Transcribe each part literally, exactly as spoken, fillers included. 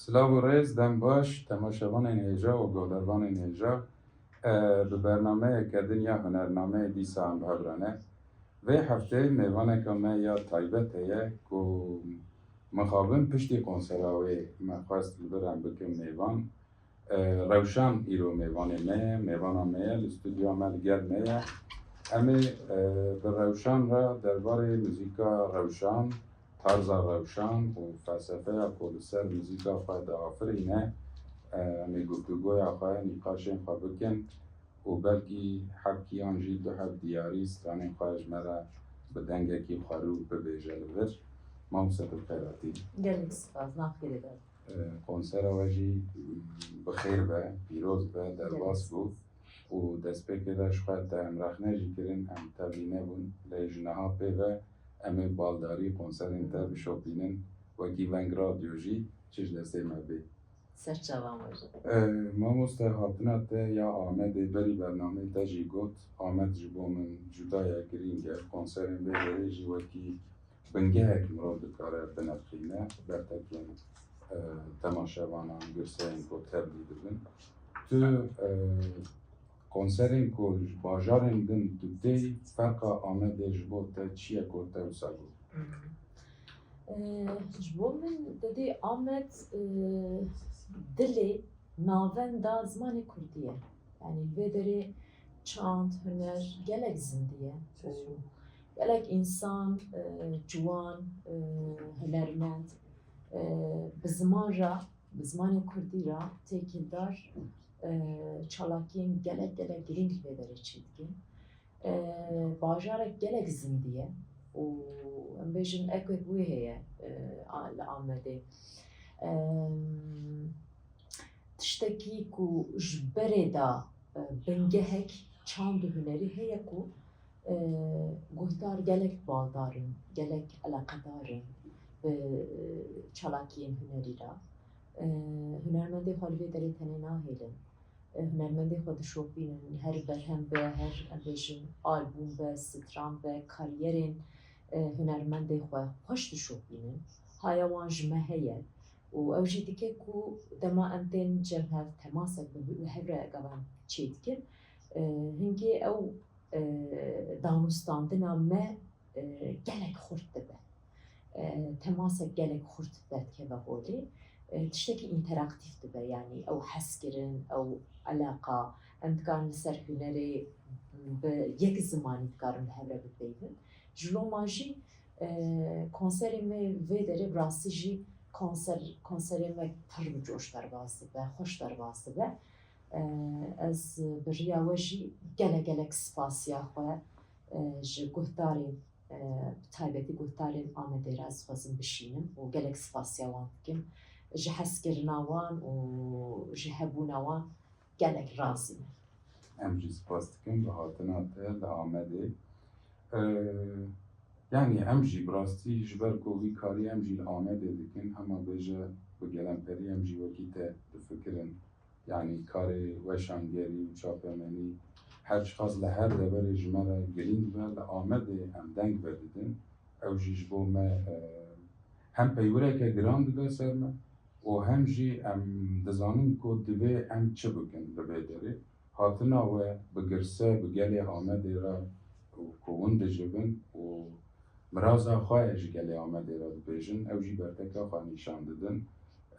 Silav û rêz, dem baş, temaşevanên hêja û guhdarvanên hêja. E, bi bernameyeke din ya hunernameyê dîsa em bi hev re ne. Vê heftê mêvaneke me ya taybet heye ku mixabin piştî konsera wê me xwest li vir em bikin mêvan. E, Rewşan îro mêvanê me ye, mêvana me ye, li stûdyoya me li gel me ye. Em ê, e, bi Rewşan re derbarê muzîka Rewşan, tarza Rewşan û felsefeya ku li ser muzîka xwe diafirîne, e, em ê guftûgoya xwe, nîqaşên xwe bikin û belkî hebkî yan jî du heb diyarî stranên xwe ji me re bi dengekî xwerû bibêje li vir. Mamoste, tu bi xêr hatî. Gelek spas, nav xêrê de. E, konsera we jî, mm, bi xêr be, pîroz be, derbas bû. Û destpêkê de ji xwe te em rexne jî kirin, em tevlî nebûn, lê ji niha pê ve em ê baldarî konserên te bişopînin, wekî Veng Radyo jî çi ji destê me bê. Ser çavan we jî. E, mamoste, hatina te ya Amedê, berî bernameyê te jî got, Amed ji bo min cuda ye, girîng e. Konserên vê derê jî wekî bingehek mirov dikare binirxîne, bertekên, e, temaşevanan, girseyên ku tevlî dibin. Tu, e, konserên ku ji bajarên din tu tê, ferqa Amedê ji bo te çi ye ku te wisa got? Ee, ji bo min didî Amed, e, dilê navenda zimanê kurdî ye. Yanî li vê derê çand, huner gelek zindî ye. Û gelek însan, e, ciwan, e, hunermend, e, bi ziman re, bi zimanê kurdî re têkildar, e, çalakiyên gelek, gelek girîng li vê derê çêdikin. E, bajarek gelek zindî ye û em bêjin ekek wê heye, e, a-, li Amedê. Em, tiştekî ku ji berê de, e, bingehek çand û hunerî heye ku, e, guhdar gelek baldar in, gelek eleqedar in bi, e, çalakiyên hunerî re. E, hunermendê xwe li vê derê tenê nahêlin. E, hunermendê xwe dişopînin, her berhem be, her, em bêjin, albûm be, stran be, kariyerên, e, hunermendê xwe xweş dişopînin. Haya wan ji me heye û ew jî dike ku dema em tên cem hev, temasek bi, bi hev re gava em çêdikin, e, hingê ew, e, danûstandina me, e, gelek xurt dibe. E, temasek gelek xurt derdikeve holê. E, tiştekî înteraktîf dibe, yanî ew hezkirin, ew eleqa, em dikarin li ser hunerê bi yek zimanî dikarin bi hev re bipeyvin. Ji loma jî, e, konserê me vê derê bi rastî jî konser, konserê me pir bi coş derbas dibe, xweş derbas dibe. E, ez bi riya we jî gelek gelek spasiya xwe, e, ji guhdarên, e, bi taybetî guhdarên Amedê re ez dixwazim bişînim û gelek spasiya wan dikim. Ji hezkirina wan û ji hebûna wan gelek razî me. Em jî spas dikin bi hatina te li Amedê. E, yanî em jî bi rastî ji ber ku vî karî em jî li Amedê dikin, hema bêje bi gelemperî em jî wekî te difikirin. Yanî karê weşangerî û çapemenî her çiqas li her deverê ji me re girîng be, li Amedê em deng vedidin. Ew jî ji bo me, e, hem peywireke giran dibe ser me û hem jî em dizanin ku divê em çi bikin li vê derê. Hatina we bi girse, bi gelê Amedê re û ku hûn dijibin û miraza xwe ji gelê Amedê re dibêjin, ew jî berteka xwe nîşan didin.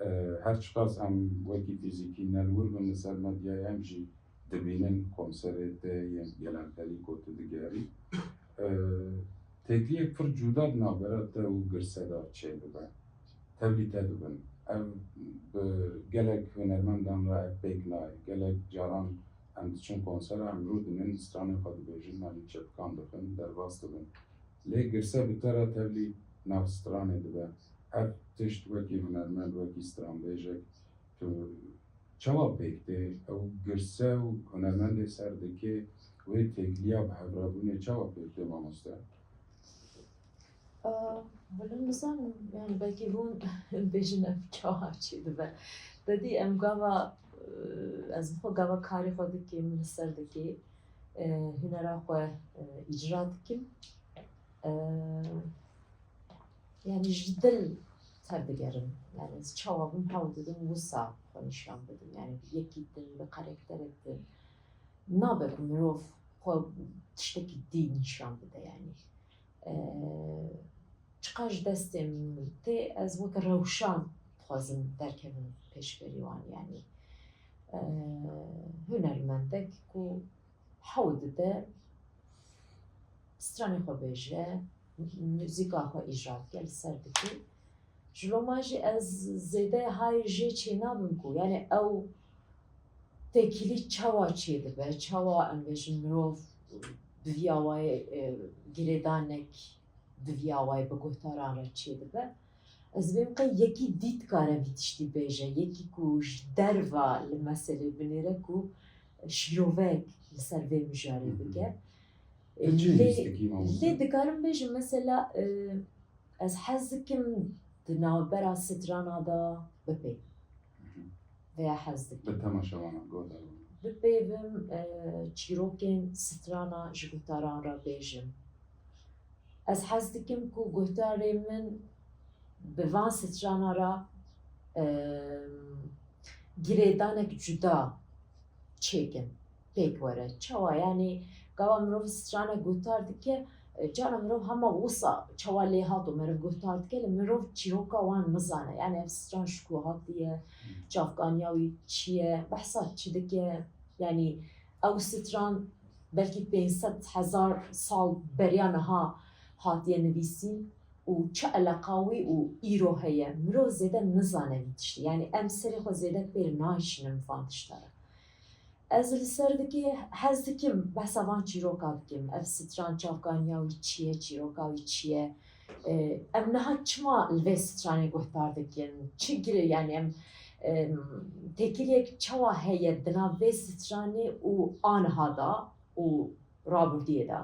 E, her çiqas em wekî fîzîkî ne li wir bin li ser medyayê, em jî dibînin konserê te yên gelemperî ku tu digerî. E, têkliyek pir cuda di navbera te û girse de çêdibe. Tevlî te dibin. Ev bi gelek hunermendan re ev pêk nayê. Gelek caran em diçin konsera, em rûdinin, stranên xwe dibêjin, yanî çepikan dixin, derbas dibin. Lê girse bi te re tevlî nav stranê dibe. Ev tişt wekî hunermend, wekî stranbêjek, tu çawa pêk tê? Ew girse û hunermendê ser dikê, wê têkiliya bi hev re bûnê çawa pêk tê, mamoste? Aa, wele nizanim, yani belkî hûn bêjin ev çawa çêdibe. Te dî em gava, e, ez bi xwe gava karê xwe dikêm, li ser dikê, e, hunera xwe, e, îcra dikim. E, yani ji dil tevdigerim. Yani ez çawa bim hewl didim wisa xwe nîşan bidim. Yani bi yekî din, bi karakterek din. Nabe ku mirov xwe tiştekî dî nîşan bide yani. Ee, çiqas ji destê min tê, ez weke rewşan dixwazim derkevim pêşberî wan yani. Ee, hunermendek ku hewl dide stranê xwe bêje, muzîka xwe îcra dike, li ser dike. Ji loma jî ez zêde hay jê çênabim ku, yani ew têkilî çawa çêdibe, çawa em bêjin mirov bi vî awayê, e, girêdanek bi vî awayê bi guhdaran re çêdibe. Ez dibêm qey yekî dî dikare vî tiştî bêje, yekî ku ji derva li meselê binêre ku şîroveyek li ser vê mijarê bike. Tu çi Lê, hîs dikî mamoste? Lê dikarim bêjim mesela, e, ez hez dikim di navbera strana de bipê. Veya hez dikim. Bi temaşevana, guhdaran. Bipeyvim, e, çîrokên strana ji guhdaran re bêjim. Ez hez dikim ku guhdarê min bi van strana re, e, girêdanek cuda çêkin, pêk were. Çawa? Yani gava mirov strana guhdar dike, e, cara mirov hema wisa çawa lê hat û meriv guhdar dike, lê mirov çîroka wan nizane. Yani ev stran ji ku hatiye, çavkaniya wî çi ye, behsa çi dike? Yani ew stran belkî pênc sed hezar sal beriya niha hatiye nivîsîn û çi eleqa wî û îro heye? Mirov zêde nizane vî tiştî. Yani em serê xwe zêde pêr nahişînin van tişta re. Ez li ser dikê hez dikim, behsa van çîroka bikim. Ev stran çavkaniya wî çi ye, çîroka wî çi ye? E, em niha çima li vê stranê guhdar dikin? Çi gire, yani em, em, têkiliyek çawa heye di nav vê stranê û aniha de û rabirdiyê de?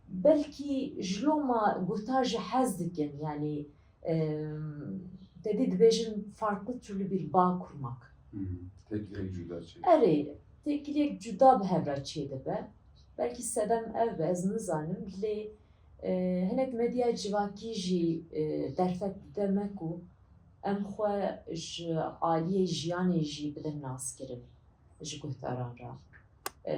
Belkî ji loma guhdar jî hez dikin, yani, em, te dî dibêjin farklı türlü bir bağ kurmak. Hı hı. Têkiliyek cuda çê. Erê, têkiliyek cuda bi hev re çêdibe. Belkî sedem ev be, ez nizanim. Lê, e, hinek medya civakî jî, e, derfet dide me ku em xwe ji aliyê jiyanê jî bidin naskirin ji guhdaran re. E,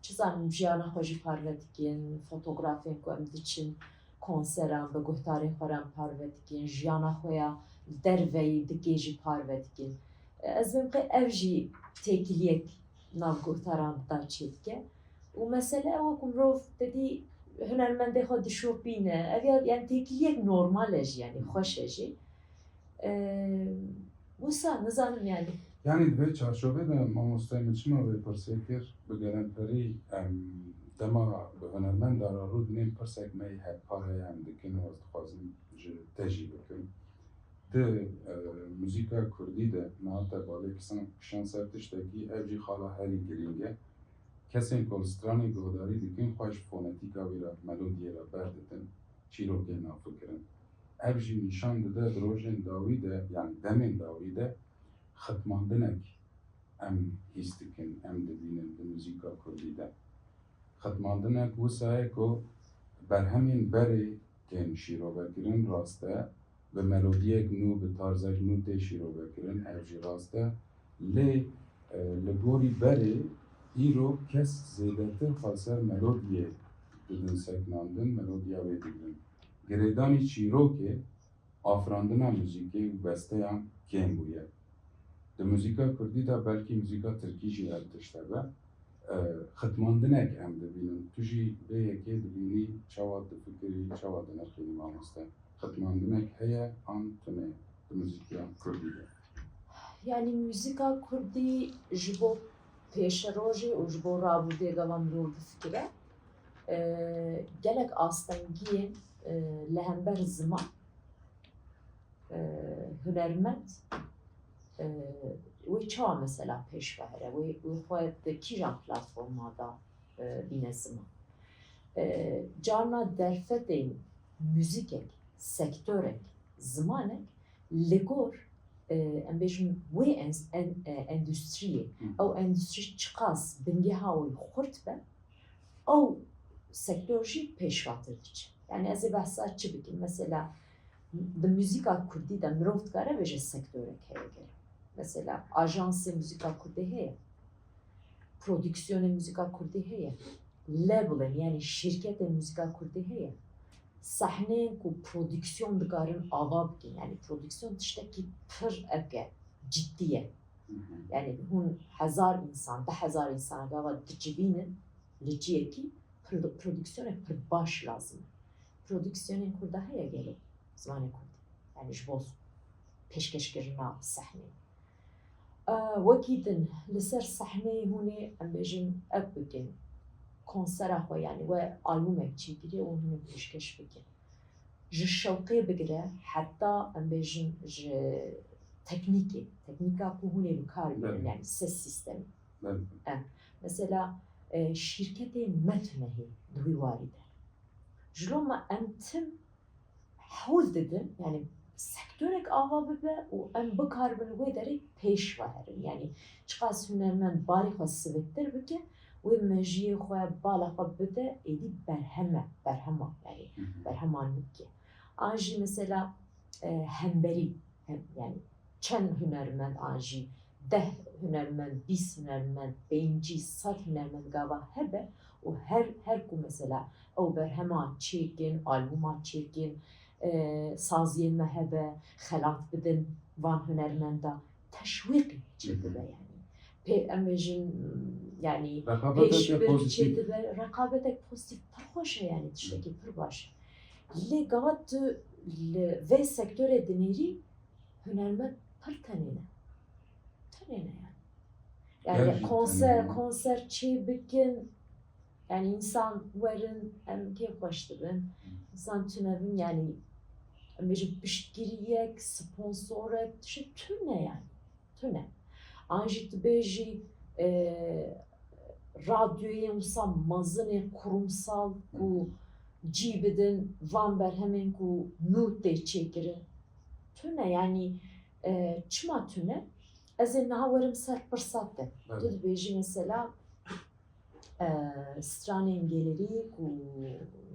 çi zanim, jiyana xwe jî parve dikin, fotografên ku em diçin konseran bi guhdarên xwe re em parve dikin, jiyana xwe ya li derveyî dikê jî parve dikin. Ez dibêm qey ev jî têkiliyek nav guhdaran da çêdike. Û mesele ew e ku mirov te dî hunermendê xwe dişopîne. Ev ya, yani têkiliyek normal e jî, yani xweş e jî. Eee, wisa nizanim yani. Yani di vê çarçovê de mamoste min çima vê pirsê kir, bi gelemperî em dema bi hunermenda re rû dinên pirsek me yê hevpar heye em dikin û ez dixwazim ji te jî bikim. Di, e, muzîka kurdî de niha te balê kisan kişand ser tiştekî, ev jî xala herî girîng e. Kesên ku li stranê guhdarî dikin, xwe ji fonetîka wî re, melodiyê re berditin, çîrokê nafikirin. Ev jî nîşan dide di rojên dawî de, yani demên dawî de xitmandinek em hîs dikin, em dibînin di muzîka kurdî de. Xitmandinek wisa ye ku berhemên berê tên şîrovekirin, rast e, bi melodiyek nû, bi tarzek nû tê şîrovekirin, ev jî rast e. Lê, e, li gorî berê îro kes zêdetir xwe ser melodiyê didin seknandin, melodiya wê digirin. Girêdanî çîrokê, afirandina muzîkê û besteyan kêm bûye. Di muzîka kurdî de, belkî muzîka tirkî jî ev tişt hebe, e, xitmandinek em dibînin. Tu jî vê yekê dibînî, çawa difikirî, çawa dinirxînî mamoste? Xitmandinek heye an tune di muzîka kurdî de? Yani muzîka kurdî ji bo pêşerojê û ji bo rabûrdê gava mirov bifikire, e, gelek astengiyên, e, li hember ziman, e, hunermend, e, wê çawa mesela pêş ve here, wê, wê xwe di kîjan platforma de, e, bîne ziman? E, carna derfetên muzîkek, sektorek, zimanek li gor, e, em bêjin wê en-, en-, e, endustriyê, Hı. ew endustrî çiqas bingeha wî xurt be, ew sektor jî pêşvatir diçe. Yani ez ê behsa çi bikim? Mesela Di muzîka kurdî de mirov dikare bêje sektorek heye gelo. Mesela ajansê muzîka kurdî heye, prodîksiyonê muzîka kurdî heye, labelên, yanî şîrketên muzîka kurdî heye, sehneyên ku prodîksiyon dikarin ava bikin, yanî prodîksiyon tiştekî pir ewke cidî ye. Yanî hûn hezar însan, deh hezar însan gava dicivînin li ciyekî, produ-, prodîksiyonê pir baş lazim e. Prodîksiyonên kurda heye gelo zimanê kurdî? Yanî ji bo pêşkeşkirina sehnê. E, wekî din li ser sehneyê hûn ê, em bêjin, ev bikin, konsera xwe, yanî we albûmek çêkiriye û hûn ê pêşkeş bikin. Ji şewqê bigire heta, em bêjin, ji teknîkê, teknîka ku hûn ê bi kar bînin, Belê. Yanî ses sîstemî. Belê. Em, mesela, e, şîrketên me tune hê di wî warî de. Ji loma em tim hewl didin, yanî sektorek ava bibe û em bikaribin wê derê pêş ve herin. Yanî çiqas hunermend barê xwe siviktir bike, wê mejiyê xwe, bala xwe bide êdî berheme, berhema, yanî Hı hı. berheman bike. An jî mesela, e, hemberî, hem, yanî çend hunermend an jî deh hunermend, bîst hunermend, pêncî, sed hunermend gava hebe û her, her ku mesela ew berhema çêkin, albûma çêkin, e, saziyên me hebe, xelat bidin van hunermenda, teşwîq çêdibe Hı hı. yanî. Pê, em bêjin, yanî Rekabetek pêşbir pozitif. çêdibe, rekabetek pozitif pir xweş e, yanî tiştekî Hı. pir baş e. Lê gava tu li vê sektorê dinêrî, hunermend pir tenê ne. Tenê ne yanî. Yanî Gerçekten konser, yani. konser çê bikin, yanî însan werin, em kêfxweş dibin. Hı. Însan tune bin, yanî em bêjin piştgiriyek, sponsorek, tişt tune yanî. Tune. An jî tu bêjî, e, radyoyên wisa mezin ê kurumsal ku Hı. cî bidin van berhemên ku nû tê çêkirin. Tune, yanî, e, çima tune? Ez ê niha werim ser pirsa te. Belê. Tu dibêjî mesela, e, stranên gelerî ku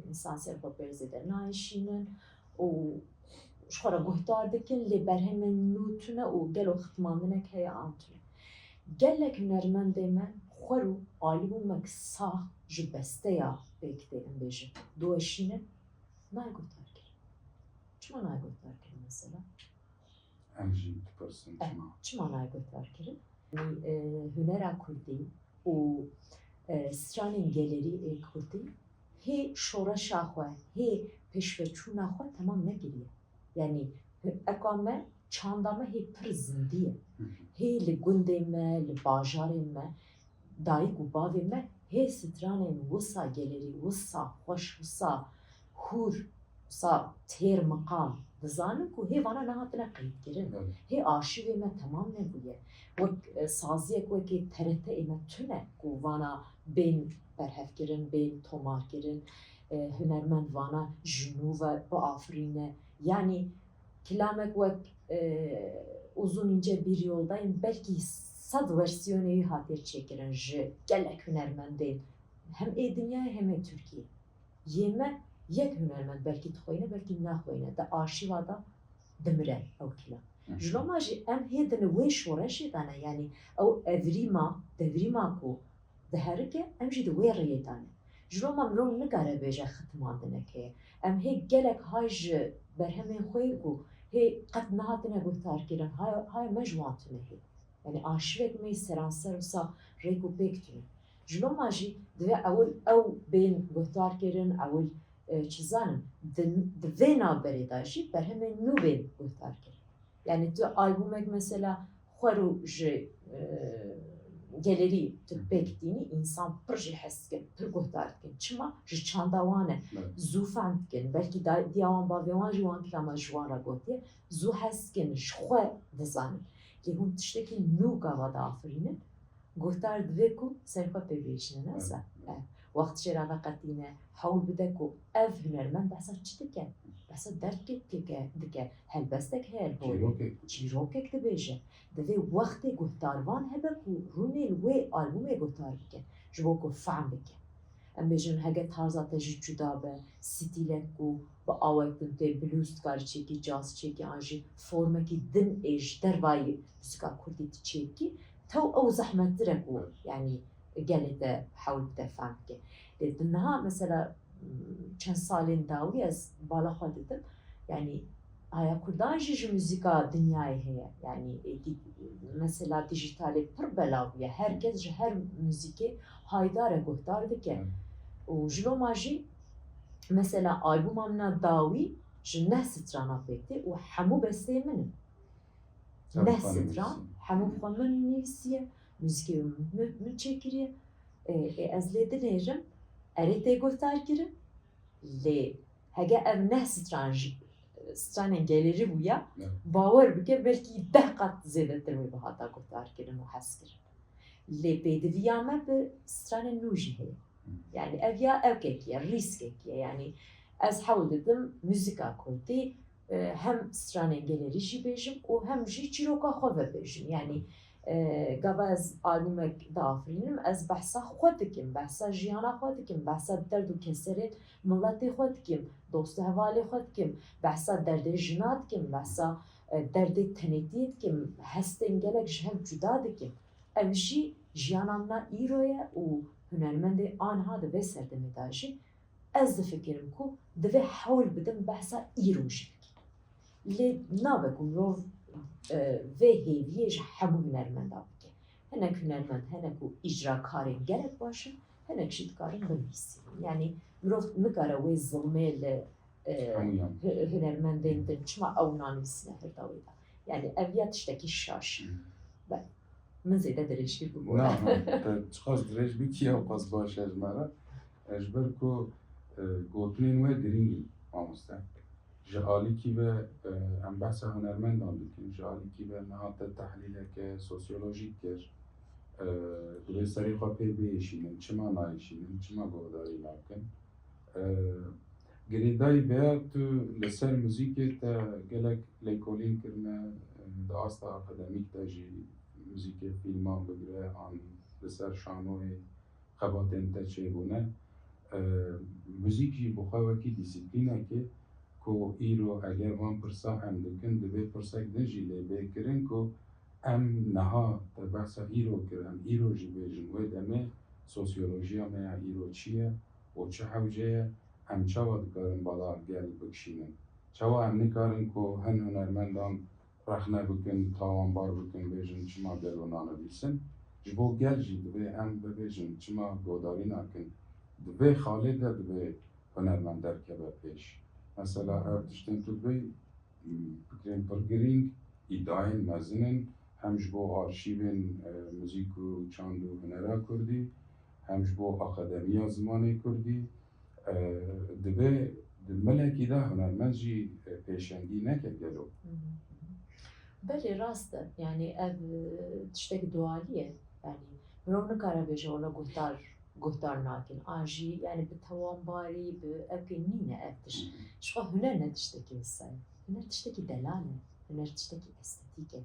însan ser xwe pir zêde nayêşînin û ji xwe re guhdar dikin, lê berhemên nû tune û gelo xitmandinek heye an tune. Gelek hunermendê me xwe rû albûmek sax ji besteya pêk tê, em bêjin, diweşînin, nayê guhdarkirin. Çima nayê guhdarkirin mesela? Em jî dipirsin Eh, çima? Çima nayê guhdarkirin? Yanî, e, hunera kurdî û, e, stranên gelerî ê kurdî hê şoreşa xwe, hê pêşveçûna xwe temam nekiriye. Yanî, eka me, çanda me hê pir zindî ye. Hı hı. Hê li gundê me, li bajarên me, dayik û bavê me hê stranên wisa gelerî, wisa xweş, wisa hûr, wisa têr miqam dizanin ku hê vana nehatine qeydkirin. Evet. Hê arşîvê me temam nebûye. Wek, e, saziyek wekî T R T ê me tune ku vana bên berhevkirin, bên tomarkirin, e, hunermend vana ji nû ve biafirîne. Yanî kilamek wek, e, Uzun ince bir yoldayım, belkî sed wersiyonê wî hatiye çêkirin ji gelek hunermendên hem ê dinyayê hem ê Tirkiyê. Yê me yek hunermend belkî dixweyne, belkî naxweyne. Di arşîva de dimire ew kilam. Hı hı. Ji loma jî em hê di wê şoreşê de ne, yanî ew evrîma, devrîma ku diherike, em jî di wê rêyê de ne. Ji loma mirov nikare bêje xitmandinek heye. Em hê gelek hay ji berhemên xwe yê ku hê qet nehatine guhdarkirin, hay, hay me ji wan tune hê. Yanî arşîvek me yê seranser wisa rêk û pêk tune. Ji loma jî divê ewil ew bên guhdarkirin, ewil, e, çi zanim, di, di vê navberê de jî berhemên nû bên guhdarkirin. Yanî tu albûmek mesela xwe rû ji, e, gelerî tu Hı hı. pêk tînî, însan pir jî hes dikin, pir guhdar dikin. Çima? Ji çanda wan e. Evet. Zû fehm dikin. Belkî da-, diya wan, bavê wan jî wan kilama ji wan re gotiye. Zû hes dikin, ji xwe dizanin. Lê hûn tiştekî nû gava diafirînin, guhdar divê ku ser xwe pê bêjîne, ne Evet, sa? evet. Eh, wext jê re veqetîne, hewl bide ku ev hunermend behsa çi dike? Behsa derdkê dike, dike. Helbestek heye li holê. Çîrokek. Çîrokek dibêje. Divê wextê guhdarvan hebe ku rûnê li wê albûmê guhdar bikin. Ji bo ku fehm bikin. em bêjin hege tarza te jî cuda be, stîlek ku bi awek din tê, blues dikare çêkî, caz çêkî, an jî formekî din ê ji dervayî muzîka kurdî tu çêkî, tew ew zehmettir e ku, yanî, gelê te hewl bide fehm bike. Lê di niha mesela, m, çend salên dawî ez bala xwe didim, yanî, haya kurdan jî ji muzîka dinyayê heye. Yanî, êdî, mesela, dijîtalê pir belav bûye. Her kes ji her muzîkê haydar e, guhdar dike. Evet. Û ji loma jî, mesela, albûma min a dawî ji neh strana pêk tê û hemû besteyê min in. Tabii, neh stran, nivîsî. Hemû bi xwe min nivîsiye, muzîkê min, min çêkiriye. Ê, ê, ez lê dinêrim, erê tê guhdar kirin. Lê hege ev neh stran jî, stranên gelêrî bûya, ya, bawer bike, belkî deh qat zêdetir wê bihata guhdarkirin û hezkirin. Lê pêdiviya me bi stranên nû jî heye. Hı. Yanî ev ya ewkekî ye, rîskekî ye. Yanî ez hewl didim muzîka kurdî, e, hem stranên gelêrî jî bêjim û hem jî çîroka xwe vebêjim. Yanî, e, gava ez albûmek diafirînim, ez behsa xwe dikim, behsa jiyana xwe dikim, behsa derd û keserên miletê xwe dikim, dost û hevalê xwe dikim, behsa derdê jina dikim, behsa, e, derdê tenêtiyê dikim, hestên gelek ji hev cuda dikim. Ev jî jiyana min a îro ye û hunermendê aniha di vê serdemê de jî ez difikirim ku divê hewl bidim behsa îro jî bikim. Lê nabe ku mirov, e, vê hêviyê ji hemû hunermenda bike. Hinek hunermend hene ku îcrakarên gelek baş in, hinek jî dikarin binivîsînin. Yanî mirov nikare wê zilmê li, e, hemûyan, hu-, hunermendên din, çima ew nanivîsine her dawî de. Yanî ev ya tiştekî şaş. Hı. Be. Min zêde dirêj kir bû. Na, na, te çiqas dirêj bî, kiya qas baş e ji me re. E, ji ber ku, e, gotinên we girîng in, mamoste. Ji alîkî ve, e, em behsa hunermendan dikin, ji alîkî ve niha te tehlîleke sosyolojîk kir. E, divê serê xwe pê biêşînin, çima nayêşînin, çima guhdarî nakin? E, girêdayî veya tu li ser muzîkê te gelek lêkolîn kirine, e, di asta akademîk de jî muzîkê fîlman bigire an li ser şanoyê xebatên te çêbûne. E, muzîk jî bi xwe wekî dîsîplînekê ku îro eger van pirsa em dikin, divê pirsek din jî lê bê kirin ku em niha te behsa îro kir, em îro jî bêjin, wê demê sosyolojiya me ya îro çi ye û çi hewce ye, em çawa dikarin bala gel bikişînin? Çawa em nikarin ku hin hunermendan rexne bikin, tawanbar bikin, bêjin çima gelo nanivîsin? Ji bo gel jî divê em bibêjin çima guhdarî nakin. Di vê xalê de divê hunermend derkeve pêş. Mesela ev tiştên tu dibêj, m, fikrên pir girîng, îdiayên mezin in, hem ji bo arşîvên, e, muzîk û çand û hunera kurdî, hem ji bo akademiya zimanê kurdî, e, divê di milekî de hunermend jî, e, pêşengî neke gelo. Hı hı. Belê, rast e. Yanî ev, e, tiştek dualî ye. Yanî mirov nikare bêje wela guhdar, guhdar nakin. An jî, yanî bi tewanbarî, bi ewkê nîne ev tişt. Hı hı. Ji xwe huner ne tiştekî wisa ye. Huner tiştekî delal e. Huner tiştekî estetîk e.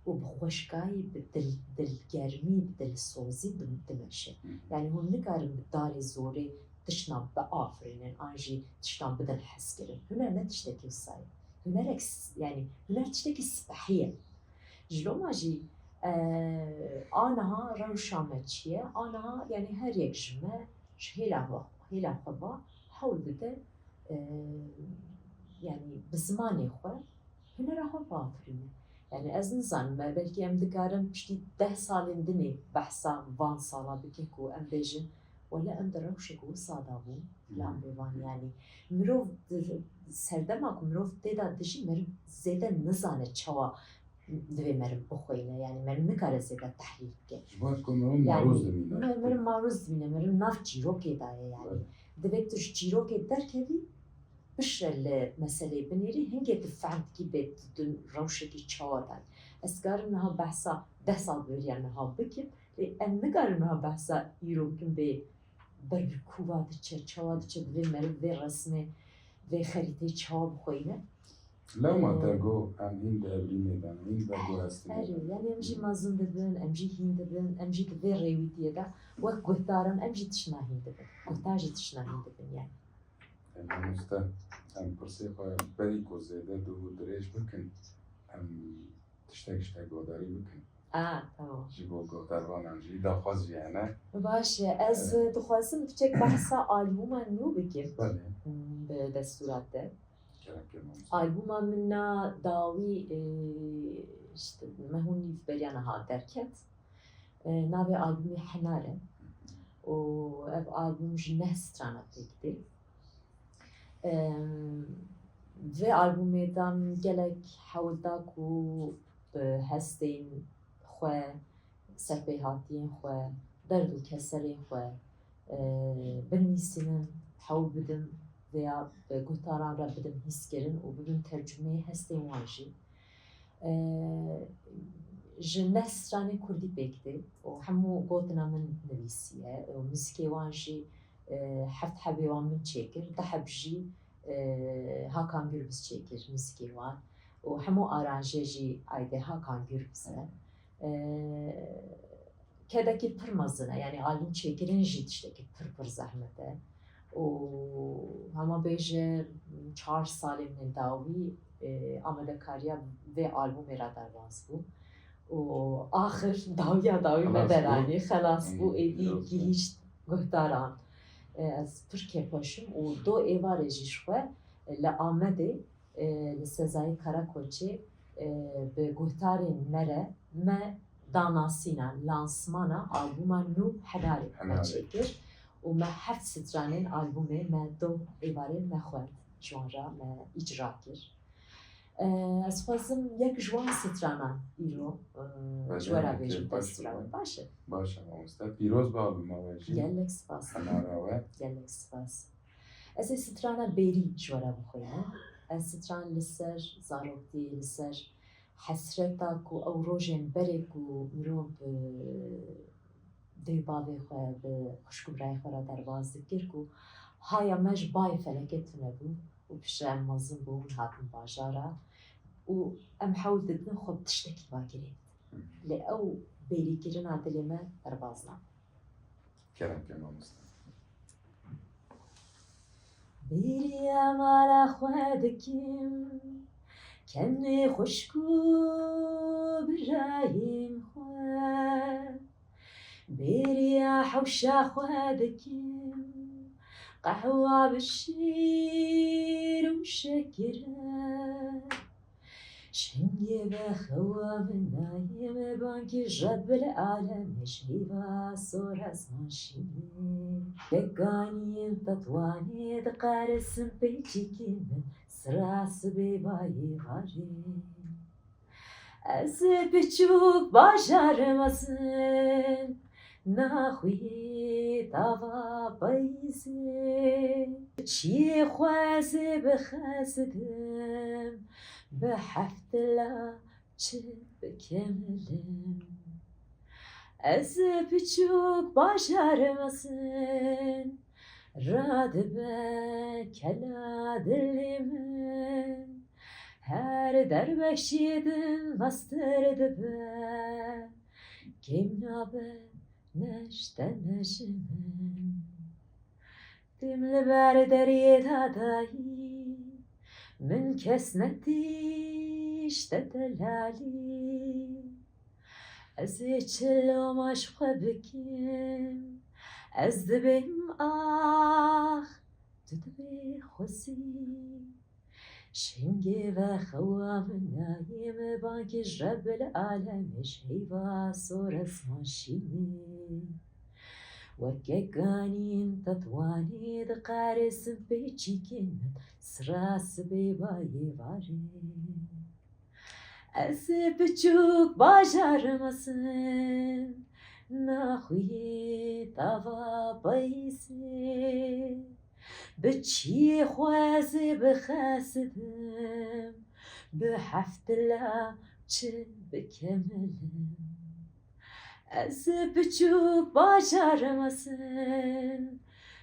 Û bi xweşikayî, bi dil, dilgermî, bi dilsozî dim-, dimeşe. Hı hı. Yanî hûn nikarin bi darê zorê tiştan biafirînin, an jî tiştan bidin hezkirin. Huner ne tiştekî wisa ye. Hunerek s-, yanî huner tiştekî spehî ye. Ji loma jî, e, aniha rewşa me çi ye? Aniha, yanî her yek ji me ji hêla xwe, hêla xwe va, hewl dide, e, yanî bi zimanê xwe hunera xwe biafirîne. Yanî ez nizanim, me belkî em dikarin piştî deh salên dinê behsa van sala bikin ku em bêjin, wele em di rewşek wisa de bûn, filan bêvan, yanî mirov di, serdema ku mirov tê de dijî, meriv zêde nizane çawa divê meriv bixweyne, yanî meriv nikare zêde tehlîl bike. Ji ber ku meriv marûz dimîne. Yanî me-, meriv marûz dimîne, meriv nav çîrokê de ye, yanî. Evet. Divê tu ji çîrokê derkevî, piştre li meseleyê binêrî, hingê tu fehm dikî bê tu di rewşekî çawa de. Ez karim niha behsa deh sal beriya niha bikim, lê em nikarin niha behsa îro bikin bê ber bi ku va diçe, çawa diçe, divê meriv vê resmê, vê xerîteyê çawa bixweyne. Lewma te got em hîn di evrînê de ne, hîn di vegorestiyê de ne. Erê, yanî em jî mezin dibin, em jî hîn dibin, em jî di vê rêwîtiyê de wek guhdaran em jî tiştna hîn dibin. Guhdar jî tiştna hîn dibin yanî. Em mamoste, em pirsê xwe berî ku zêde dûr û dirêj bikin, em tiştek ji te guhdarî bikin. A, tamam. Ji bo guhdarvanan jî daxwaz jî hene. Baş e, ez, e, dixwazim piçek behsa albûma nû bikim. Belê. Hmm, bi destûra te. Kerem ke mamoste. Albûma min na dawî, e, işte, me hûn nîv beriya niha derket. E, navê albûmê Henar e. Û ev albûm ji neh strana pêk tê. Em, vê albûmê de min gelek hewl da ku bi hestên xwe, serpêhatiyên xwe, derd û keserên xwe, e, binivîsînim, hewl bidim vêya bi guhdaran re bidim hîskirin û bibim tercumeyê hestên wan jî. E, ji neh stranê kurdî pêk tê û hemû gotina min nivîsiye û muzîkê wan jî, e, heft hebê wan min çêkir, du heb jî, e, Hakan Gürbüz çêkir muzîkê wan û hemû aranjê jî aydê Hakan Gürbüz e. E, kedekî pir mezin e, yanî albûm çêkirin jî tiştekî pir pir zehmet e. Û hema bêje çar salên min dawî, e, amadekariya vê albûmê re derbas bû. Û axir dawiya dawî me deranî, xelas bû, êdî gihîşt guhdaran. E, ez pir kêfxweş im û do êvarê jî ji xwe, e, li Amedê, e, li Sezayê Karakoçê, e, bi guhdarên me re me danasîna, lansmana albûma nû Hedarê me çêkir û me heft stranên albûmê me do êvarê me xwend, ji wan re me îcra kir. E, ez xwazim yek ji wan stranan îro, e, ji we re bêjim destûra we. Baş e. Baş e mamoste. Pîroz be albûma we jî. Gelek spas. Henara we. Gelek spas. Ez ê strana bêrî ji we re bixwînim. Ez stran li ser zaroktî, li ser hesreta ku ew rojên berê ku mirov bi dê û bavê xwe, bi xwişk û birayê xwe re derbas dikir ku haya me ji bayê felekê tune bû û piştre em mezin bûn, hatin bajara û em hewl didin xwe bi tiştekî bagirê bidin. Lê ew bêrîkirina dilê me derbas nabin. Kerem ke mamoste. Bêriya mala xwe dikim, kenê xwişk û birayên xwe. Bêriya hewşa xwe dikim, qehwa bi şîr û şekir e. Şingê ve xewa min nayê me bankî Rebbil Alemê ji heyva sor esman şînê. Veganiyên Tetwanê diqerisin pêçîkên min sira sibê bayê varê. Ez piçûk bajar mezin, naxuyê tava peyzê. Çiyê xwe ez ê bixezidim, bi heft la çi bikemilim. Ez piçûk bajar mezin, radibe kela dilê min. Her derbekşî din mestir dibe, kêm nabe neşte nejim. Tim li ber deriyê dadayî, min kes netîşte delalî. Ez ê çi loma ji xwe bikim, ez dibêm ax, tu dibê xwezî. Şingê ve xewa min nayê me bankî ji Rebbil Alemê ji heyva sor esman şînê. Weke ganîn Tetwanê diqerêsin pêçîkên min sira sibê bayê varê. Ez piçûk bajar mezin, naxuyê tava peyzê. Bi çiyê xwe ez ê bixezidim, bi heft la çi bikemilim. Ez piçûk bajar mezin,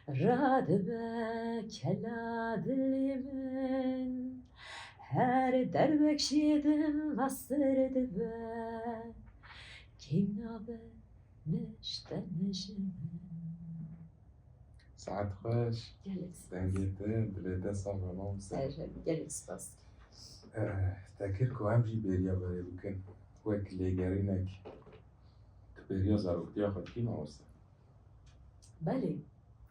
radibe kela dilê min. Her derbek şêdin mestir dibe, kîm nabe nişte ji min. Saet xweş. Gelek spas. Dengê te, dilê te sax be, mamoste. Erê, gelek spas. Eh, te kir ku em jî bêriya berê bikin. Wek lêgerînek, tu bêriya zaroktiya xwe dikî, mamoste? Belê.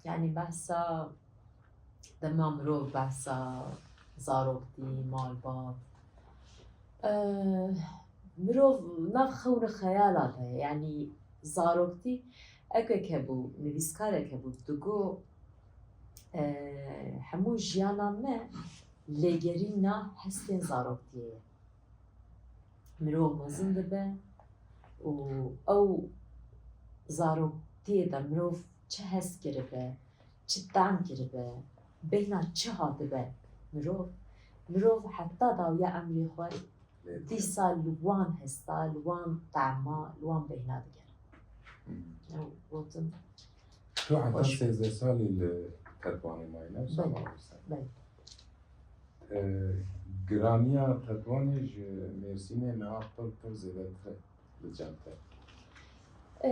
Yanî behsa dema mirov behsa zaroktî, malbat, eh, mirov nav xewn û xeyala de ye. Yanî zaroktî ekek hebû, nivîskarek hebû, digo, eh, hemû jiyana me lêgerîna hestên zaroktiyê ye. Mirov mezin dibe û ew zaroktiyê de mirov çi hes kiribe, çi tehm kiribe, beyna çi hatibe mirov, mirov heta dawiya emrê xwe dîsa li wan hesta, li wan tehma, li wan beyna digere. Hmm. Ew gotin. Tu heta sêzdeh salî li Tetwanê mayî, ne? Belê, belê. E, giraniya Tetwanê ji Mêrsînê niha pir, pir zêdetir e li cem te. E,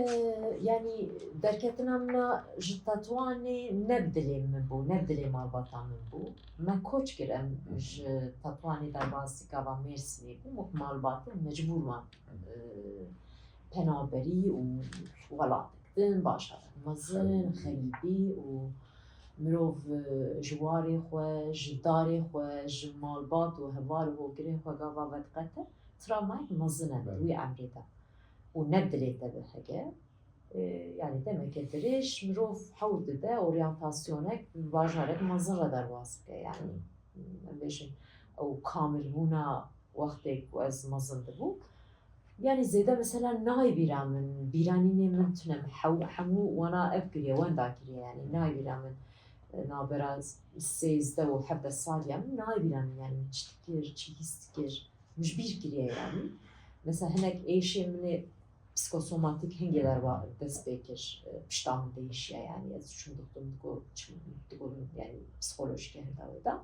yanî derketina min a ji Tetwanê ne bi dilê min bû, ne bi dilê malbata min bû. Me koç kir, em ji Tetwanê derbasî gava Mêrsînê bûn, wek malbatê mecbûr man, e, penaberî û welatek din, bajarek mezin, xerîbî û mirov, e, ji warê xwe, ji darê xwe, ji malbat û heval û hogirên xwe gava vediqete, travmayek mezin e di wî emrê de. Û ne bi dilê te be hege, e, yanî demeke dirêj mirov hewl dide oryantasyonek bi bajarek mezin re derbas bike. Yanî, em bêjin, ew kamilbûna wextê ku ez mezin dibûm. Yanî zêde mesela nayê bîra min, bîranînê min tune, min hew-, hemû wana ev kiriye, wenda kiriye, yanî nayê bîra min, e, navbera sêzdeh û hevdeh saliya min nayê bîra min, yanî min çi dikir, çi hîs dikir, min ji bîr kiriye yanî. Mesela hinek êşê min ê psikosomatîk hingê derwa dest pê kir, e, pişta min değişiye yanî, ez çûm doktor min digot, çi min digot, yanî psikolojîk e hevda wê da.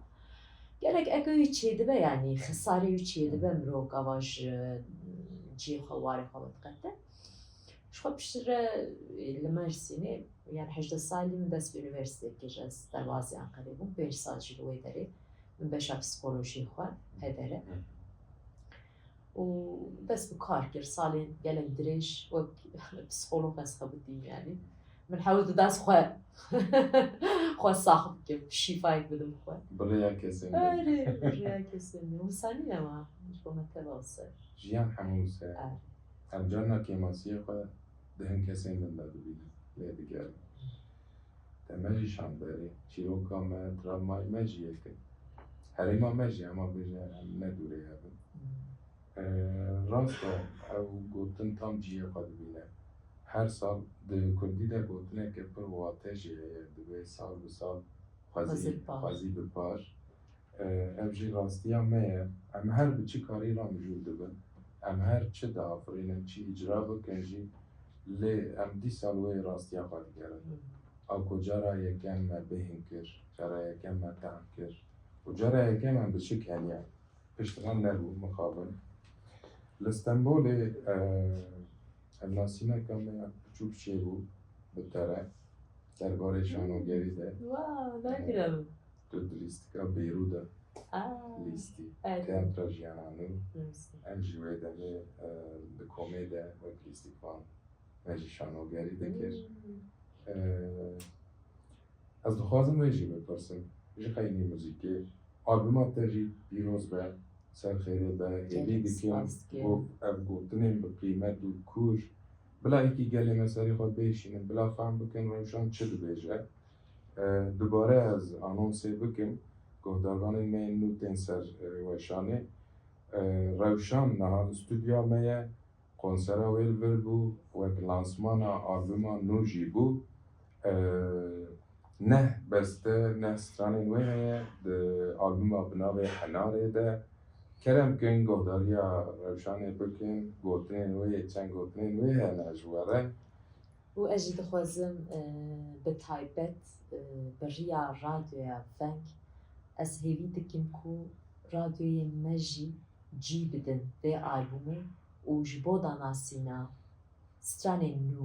Gelek egoyî çêdibe, yanî xisarê wî çêdibe, mirov gava ji cihê xwe, warê xwe vediqete. Ji xwe piştre li Mersînê, yanî hejdeh salî min dest bi unîversîtê kir, ez derbazî Enqerê bûm, pênc sal jî li wê derê min beşa psîkolojiyê xwe, H D R. Û dest bi kar kir, salên gelek dirêj wek psîkolog ez xebitîm, yanî. Min hewl dida ez xwe, xwe sax bikim, şîfayek bidim xwe. Bi rêya kesên din. Erê, bi rêya kesên din. Wisa nîne ma, ji bo me teva ser. Jiyan hemû wisa ye. Erê. Em carna kêmasiyê xwe di hin kesên din de dibînin, lê digerin. Te me jî şand berê, çîroka me, travmayê me jî yek in. Herêma me jî, hema bêje em ne dûrê hev in. Hmm. Ee, rast e, ew gotin tam cihê xwe dibîne. Her sal di kurdî de gotineke pir wate jî heye, dibê sal bi sal xwezî, xwezî bi par. Xwezî bi par. Ee, ev jî rastiya me ye. Em her bi çi karî re mijûl dibin, em her çi diafirînin, çi îcra bikin jî, lê em dîsa li wê rastiya xwe digerin. Hmm. Ew ku cara yekem me bêhn kir, cara yekem me tehm kir û cara yekem em bi çi keniyan. Piştre nebû mixabin. Li Stenbolê, e, hevnasîneka me ya biçûk çêbû bi te re, derbarê şanogerî de. Wa, nagirem. Tu di lîstika Bêrû de lîstî. Erê. Teatra Jiyana Nû. Em jî wê demê, e, di komê de wek lîstikvan me jî şanogerî dikir. Hmm. E, Ez dixwazim wê jî bipirsim, ji qeynî muzîkê, albuma te jî pîroz be, ser xêrê be, hêvî dikim, spas dikim. Go-, ev gotinên bi qîmet û kûr, bila yekî gelê me serê xwe bêşînin, bila fehm bikin Rewşan çi dibêje. E, dubare ez anonsê bikim, guhdarvanên me yên nû tên ser, e, weşanê. E, Rewşan niha li stûdyoya me ye, Konsera wê li vir bû, wek lansmana albuma nû jî bû. Eee, neh beste, neh stranên wê heye di albuma bi navê Henarê de. Kerem kin, guhdariya Rewşanê bikin, gotinên wê yê, çend gotinên wê hene ji we re. Û ez jî dixwazim, e, bi taybet, e, bi riya Radyoya Veng ez hêvî dikim ku, radyoyên me jî cî bidin vê albûmê û ji bo danasîna stranên nû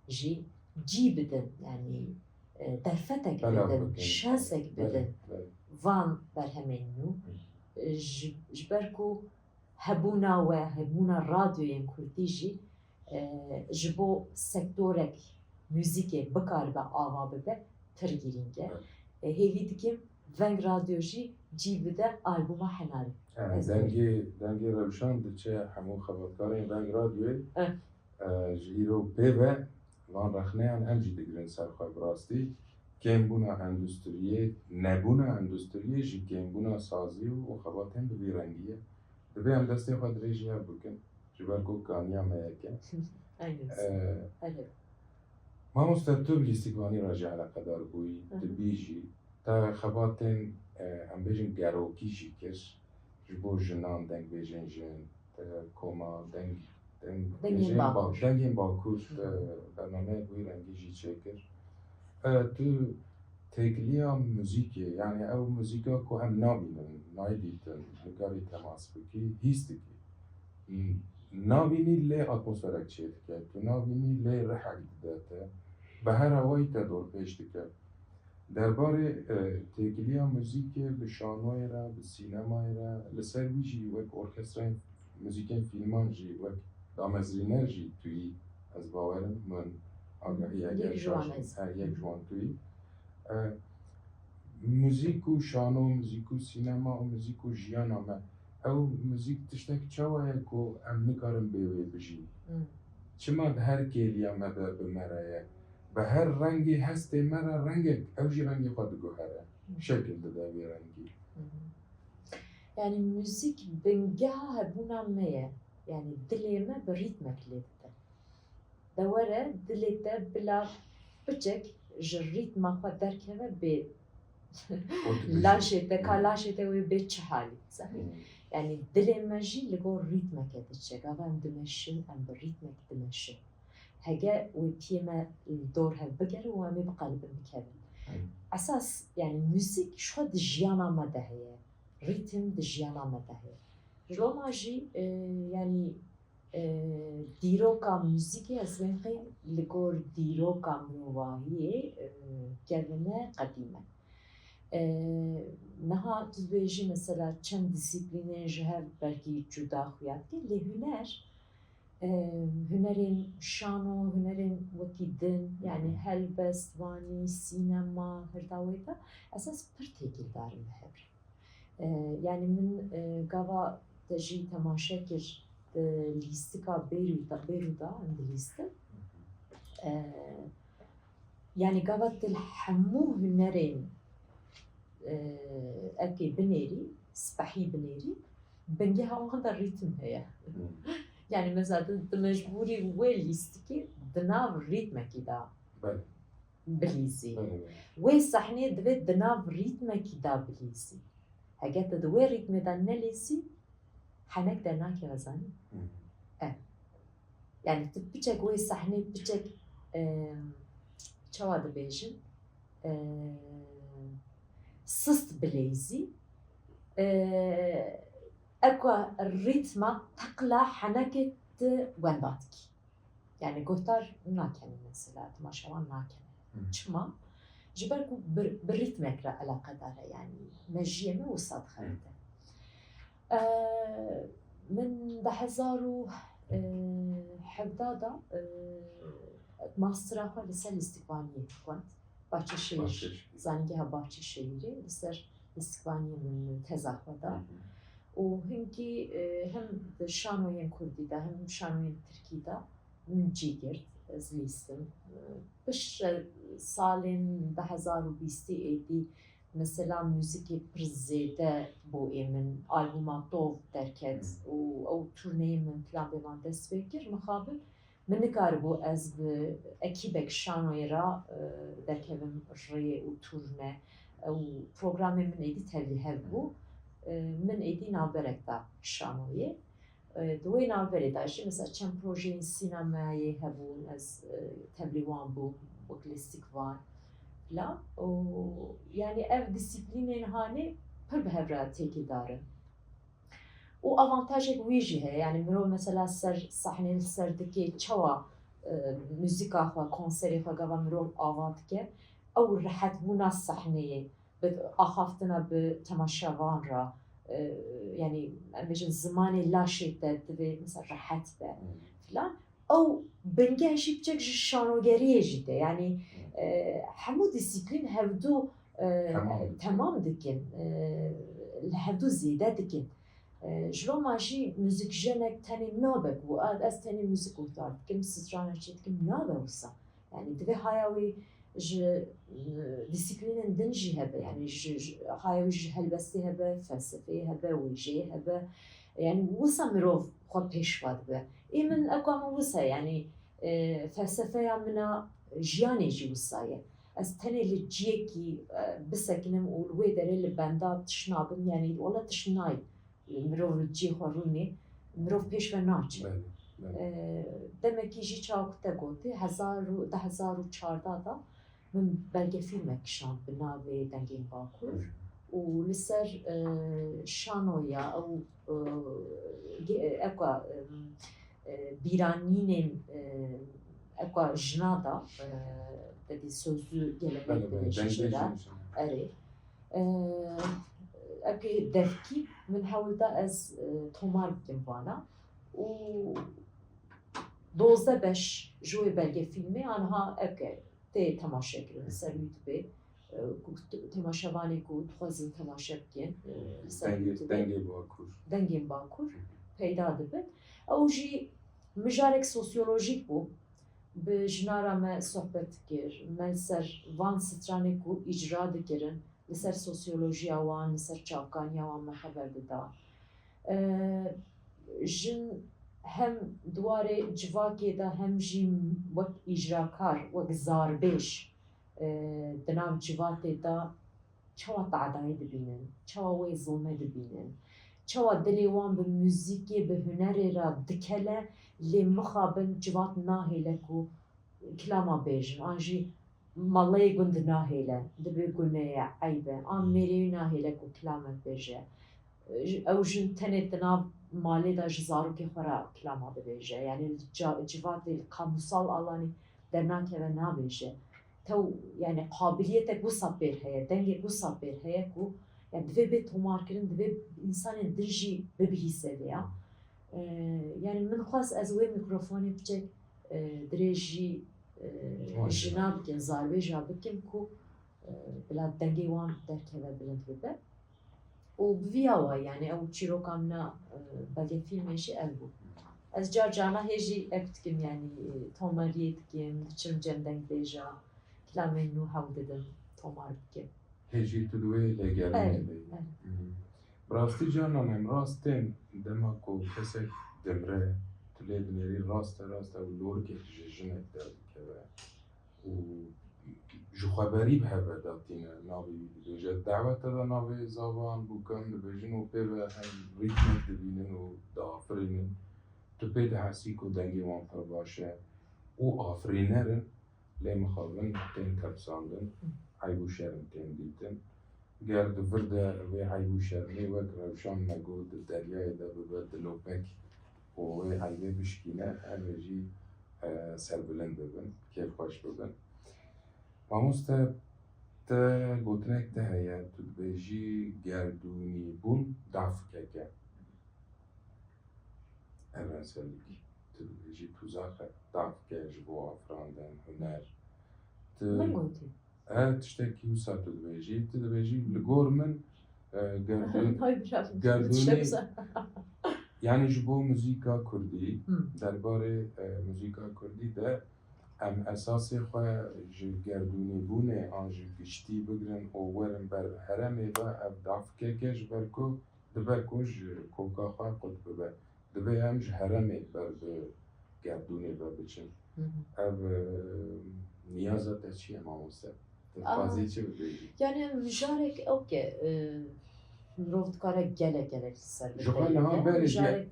jî cî bidin, yanî, e, derfetek bidin, şansek bidin van berhemên nû. E, ji, ji ber ku hebûna we, hebûna radyoyên kurdî jî, e, ji bo sektorek muzîkê bikaribe ava bibe, pir girîng e. E, hêvî dikim Veng Radyo jî cî bide albûma Henarê. E, dengê, dengê rewşan diçe hemû xebatkarên Veng Radyoyê. E, ji îro pê ve van rexneyan em jî digirin ser xwe. Bi rastî kêmbûna endustriyê, nebûna endustriyê ji kêmbûna sazî û, û xebatên bi vî rengî ye. Divê em destê xwe dirêjî hev bikin, ji ber ku kaniya me yek e. Mamoste, tu bi lîstikvanî re jî eleqedar bûyî, tu bî jî, te xebatên, e, em bêjin gerokî jî kir, ji bo jinan, dengbêjên jin, te koma deng, deng, dengên bakur, te bernameyek wî rengî jî çêkir. E, tu têkiliya muzîkê, yanî ew muzîka ku em nabînin, nayê dîtin, nikarî temas bikî, hîs dikî. Nabînî lê atmosferek çêdike, tu nabînî lê rihek dide te, bi her awayî te dorpêç dike. Derbarê, e, têkiliya muzîkê bi şanoyê re, bi sînemayê re, li ser wî jî wek orkestrayên muzîkên fîlman jî, wek damezrîner jî tu yî, ez bawer im, min agahî, eger şaş, he, yek ji wan tu yî. E, muzîk û şano, muzîk û sînema û muzîk û jiyana me. Ew muzîk tiştek çawa ye ku em nikarin bê wê bijîn? Çima di her kêliya me de bi me re ye? Bi her rengê hestê me re rengek, ew jî rengê xwe diguhere. Şekil dide vê rengî. Yanî muzîk bingeha hebûna me ye. Yanî dilê me bi rîtmek lê dide. De were dilê te bila piçek ji rîtma xwe derkeve bê laşê te, ka laşê te wê bê çi halî. Zanî? Yanî dilê me jî li gor rîtmeke diçe. Gava em dimeşin, em bi rîtmek dimeşin. Hege wê piyê me li dor hev bigere û em ê biqelibin bikevin. Esas, yanî muzîk ji xwe di jiyana me de heye. Rîtim di jiyana me de heye. Ji loma jî, e, yanî, e, dîroka muzîkê ez bên qey li gor dîroka mirovahiyê, e, kevine qedîm e. E, niha tu dibêjî mesela çend disiplînên ji hev belkî cuda xuya dike, lê huner, e, hunerên şano, hunerên wekî din, yanî helbest, wanî, sînema, her da wê de esas pir têkildar in bi hev re. E, yanî min, e, gava te jî temaşe kir, di lîstika Bêrûda, Bêrûda em dilîstin. E, yanî gava tu li hemû hunerên, e, ewkê binêrî, spehî binêrî, bingeha wan de rîtim heye. Yanî mesela tu, tu mecbûrî wê lîstikê di nav rîtmekî de bilîzî. Wê sehnê divê di nav rîtmekî de bilîzî. Hege tu di wê rîtmê de nelîzî, henek dernakeve, zanî? E. Yanî tu piçek wê sehnê piçek, e, çawa dibêjin? E, sist bilîzî. E, ewka rîtma teqla henekê tu wenda dikî. Yanî guhdar nakenê mesela, temaşevan nakenê. Çima? Ji ber ku bi, bi rîtmek re eleqedar e, yanî mejiyê me wisa dixebite. E, min di hezar û hevdeh de, e, mastera xwe li ser lîstikvaniyê xwend. Bahçeşehir, Bahçeşehir. Zanîngeha Bahçeşehirê li ser lîstikvaniyê min teza xwe da. Û hinkî, e, hem di şanoyên kurdî de, hem şanoyên tirkî de min cî girt, ez lîstim. Piştre salên du hezar û bîstî êdî mesela muzîkê pir zêde bû ê min, albûma Tov derket û ew turneyê min plan bê man dest pê kir, mixabin min nikaribû ez bi ekîbek şanoyê re, e, derkevim rê û turne. Ew programê min êdî tevlîhev bû. E, min êdî navberek da şanoyê. E, di wê navberê de jî mesela çend projeyên sînemayê hebûn, ez, e, tevlî wan bûm, wek lîstikvan filan. Û, yanî ev disiplînên hanê pir bi hev re têkildar in. û avantajek wî jî heye, yanî mirov mesela ser sahnê li ser dikê çawa, e, muzîka xwe, konserê xwe gava mirov ava dike, ew rehetbûna sahneyê, bi axaftina bi temaşevan re, e, yanî em bêjin zimanê laşê te divê mesela rehet be filan. Ew bingeh jî biçek ji şanogeriyê jî tê. Yanî, e, hemû dîsîplîn hevdu, e, temam dikin, e, li hevdu zêde dikin. E, ji loma jî muzîkjenek tenê nabe ku, "A, ez tenê muzîk guhdar dikim, stranek çê dikim", nabe wisa. Yanî divê haya wî ji, e, dîsîplînên din jî hebe, yanî ji, ji, haya wî ji helbestê hebe, felsefeyê hebe, wêjeyê hebe. Yanî wisa mirov xwe pêş ve dibe. Ê min, ewka min wisa, yanî, e, felsefeya min a jiyanê jî wisa ye. Ez tenê li ciyekî, e, bisekinim û li wê derê li benda tişt nabim, yanî wele tişt nayê. Mirov li cihê xwe rûnê, mirov pêş ve naçe. Belê, belê. E, demekî jî çawa ku te gotî, hezar û, du hezar û çardeh de min belgefîlmek kişand bi navê Dengên Bakur û li ser, e, şanoya ew, e, ge-, ewka, e, e, bîranînên, e, ewka jina da, e, te dî sözlü gelenek dibêjin jê re. Erê. E, ewkê devkî min hewl da ez, e, tomar bikim vana û dozdeh beş ji wê belgefîlmê aniha ewke tê temaşekirin, li ser YouTube, e, ku t-, temaşevanê ku dixwazin temaşe bikin, e, li ser YouTube. Dengê Bakur. Dengên Bakur peyda dibin. Ew jî mijarek sosyolojîk bû. Bi jina re me sohbet dikir. Me li ser van stranê ku îcra dikirin, li ser sosyolojiya wan, li ser çavkaniya wan me xeber dida. E, jin hem di warê civakê de hem jî wek îcrakar, wek zarbêj, e, di nav civatê de çawa teadayî dibînin, çawa wê zilmê dibînin, çawa dilê wan bi muzîkê, bi hunerê re dikele, lê mixabin civat nahêle ku kilama bêjin, an jî maleyê gund nahêle, dibê gune ye, eyb e, an mêrê wî nahêle ku kilamek bêje. Ew jin tenê di nav malê de ji zarokê xwe re kilama dibêje. Yanî li ca-, civatê, li kamusal alanî dernakeve, nabêje. Tew, yanî qabiliyetek wisa pêr heye, dengek wisa pêr heye ku, yanî divê bê tomarkirin, divê însanên din jî bibihîse vê ya. E, yanî min xwest ez wê mîkrofonê biçek, e, dirêjî, e, jina bikim, zarbêja bikim ku, e, bila dengê wan derkeve, bilind bibe. Û bi vî awa, yanî ew çîroka min a, e, belgefîlmê jî ev bû. Ez car carna hê jî ev dikim, yanî, e, tomariyê dikim, diçim cem dengbêja, kilamên nû hewl didim tomar bikim. Hê jî tu di wê lêgerînê de yî. Erê, erê. Bi rastî carnan em rast tên, dema ku kesek dimre, tu lê dinêrî, raste rast ew lorikek ji jinek derdikeve û ji xweberî bi hev ve datîne navê wî dibêje. Dawete de navê zavan bû, kem dibêjin û pê ve hem rîtmek dibînin û diafirînin. Tu pê dihesî ku dengê wan pir baş e û afirîner in, lê mixabin tên tepsandin, eyb û şerm tên dîtin. Ger di vir de vê eyb û şermê wek Rewşan me got di deryayê de bibe dilopek û wê eybê bişkîne, em ê jî, e, serbilind bibin, kêfxweş bibin. Mamoste, te gotinek te heye, tu dibêjî gerdûnîbûn dafkek e. Evrensellikî. Tu dibêjî tuzak e, dafke ji bo afirandin, huner. Tu Min gotî. E, tiştekî wisa tu dibêjî. Tu dibêjî, li gor min, e, gerdûn-, Hay bira, gerdûnê, tiştek wisa. Yanî ji bo muzîka kurdî, Hmm. derbarê, e, muzîka kurdî de em esasê xwe ji gerdûnîbûnê an ji giştî bigirin û werin ber herêmê ve, ev dafkek e, ji ber ku dibe ku ji koka xwe qut bibe. Divê em ji herêmê ber bi gerdûnê ve biçin. Hı hı. Ev, e, niyaza te çi ye, mamoste? Tu Aha. dixwazî çi bibêjî? Yanî mijarek ew ke, e, mirov dikare gelek, gelek li ser Ji xwe bixêle niha ye. Berê Mijarek